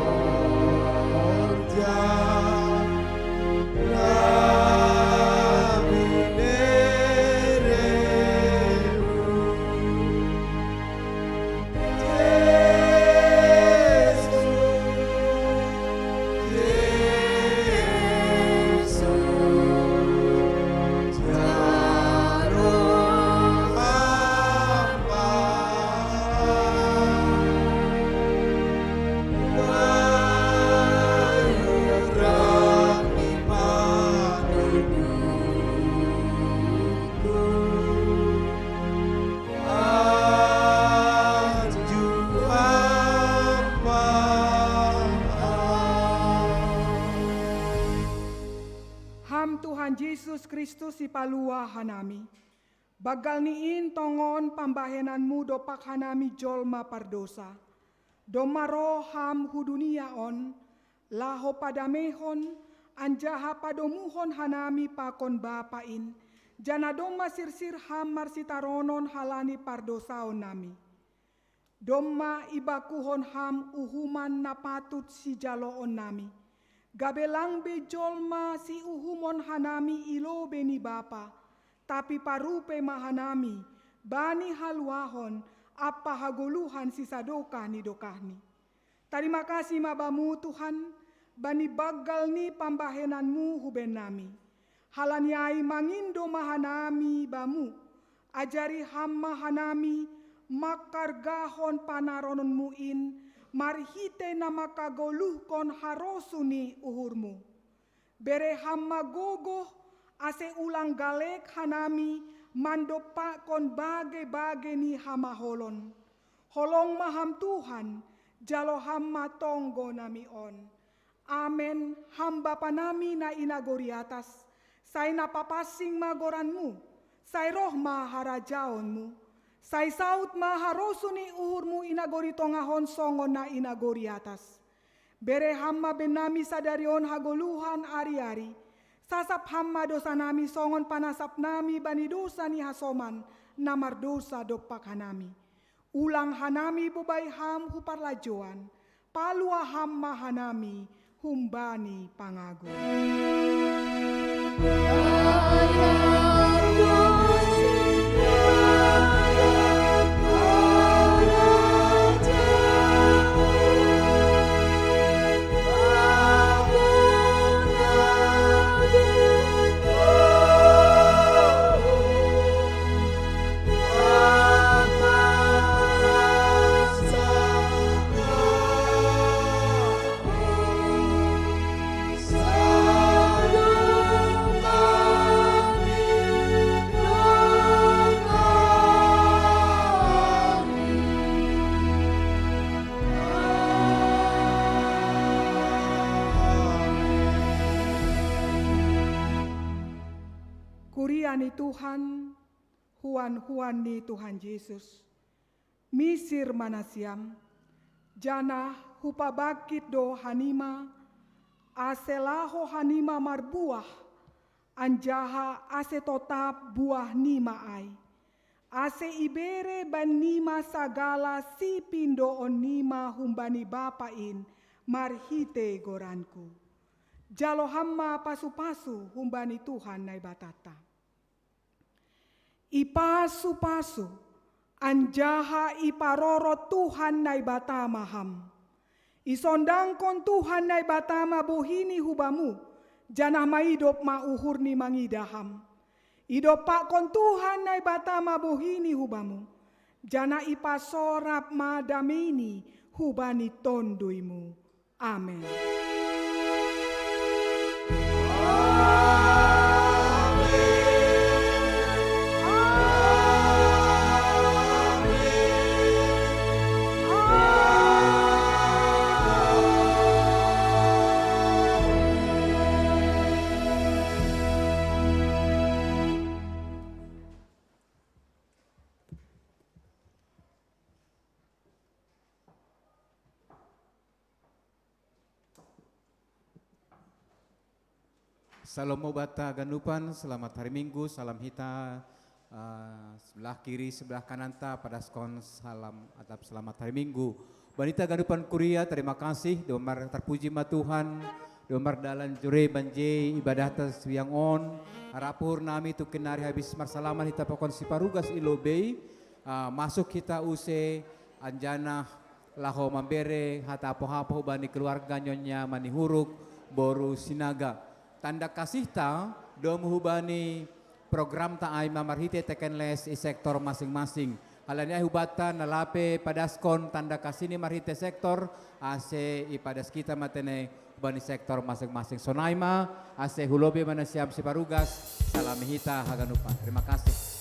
Ham Tuhan Jesus Kristus sipalua hanami. Banggal ni in tongon pambahenanmu dompak hanami jolma pardosa. Domma roh ham hu dunia on, laho padamehon, anjaha padomuhon hanami pakon Bapa in, jana domma sirsir ham marsitaronon halani pardosaon nami. Domma ibakuhon ham uhuman na patut sijaloon nami. Gabe lang be jolma siuhumon hanami i lobei ni Bapa, tapi parupe ma hanami, bani haluahon, ampa hagoluhan sisadokah ni dokahni. Tarima kasih ma Bamu Tuhan, bani banggal ni pambahenanmu huben nami. Halani ai mangindo ma hanami Bamu, ajari ham ma hanami mangkargahon panarononmu in, marhite na mangkagoluhkon harosuh ni uhurmu. Bere ham ma gogoh, ase ulang galek hanami mandompakkon bage-bage ni hamaholon. Holong ma ham Tuhan, jalo ham ma tonggo nami on. Amen. Ham Bapa nami na i nagori atas, sai na papansing ma goranmu, sai roh ma harajaonmu, sai saut ma harosuh ni uhurmu i nagori tongah on songon na i nagori atas. Bere ham ma bennami sadari on hagoluhan ari-ari, sasap ham ma dosanami songon panasapnami bani dosa ni hasoman na mardosa dompak hanami. Ulang hanami bobai ham hu parlajoan, palua ham ma hanami humbani pangago. Kuria ni Tuhan, huan-huan ni Tuhan Jesus. Misir ma nasiam, janah hupabangkit do hanima, ase laho hanima marbuah, anjaha ase totap buahnima ai, ase ibere bannima sagala sipindoonnima humbani Bapa in marhitei goranku. Jalo ham ma pasu-pasu humbani Tuhan Naibatanta. Ipasu-pasu, anjaha iparoro Tuhan Naibata ma ham. Isondangkon Tuhan Naibata ma bohini hubamu, janah maidop ma uhurni mangidah ham. Idompakkon Tuhan Naibata ma bohini hubamu, janah ipasorap ma dameini hubani tonduymu. Amen. Salom mo banta haganupan, selamat hari Minggu, salam hita, eh, sebelah kiri, sebelah kananta, padaskon salam atap selamat hari Minggu. Banta haganupan kuria, terima kasih, domar terpuji ma Tuhan, domar dalan jure banje ibadahta siang on, arapuhur nami tu kenari habis marsalaman hita pakon siparugas i lobei, eh, masuk hita use anjaha laho mambere hata apoh-apoh hubani keluarga Nyonya Manihuruk boru Sinaga. Tanda kasihta domu hubani programta ai ma marhitei teken les i sektor masing-masing. Halani ai hubanta na lape padaskon tanda kasihni marhitei sektor, ase ipadas hita ma tene hubani sektor masing-masing. Sonai ma, ase hu lobei ma nasiam siparugas, salami hita haganupan. Terima kasih.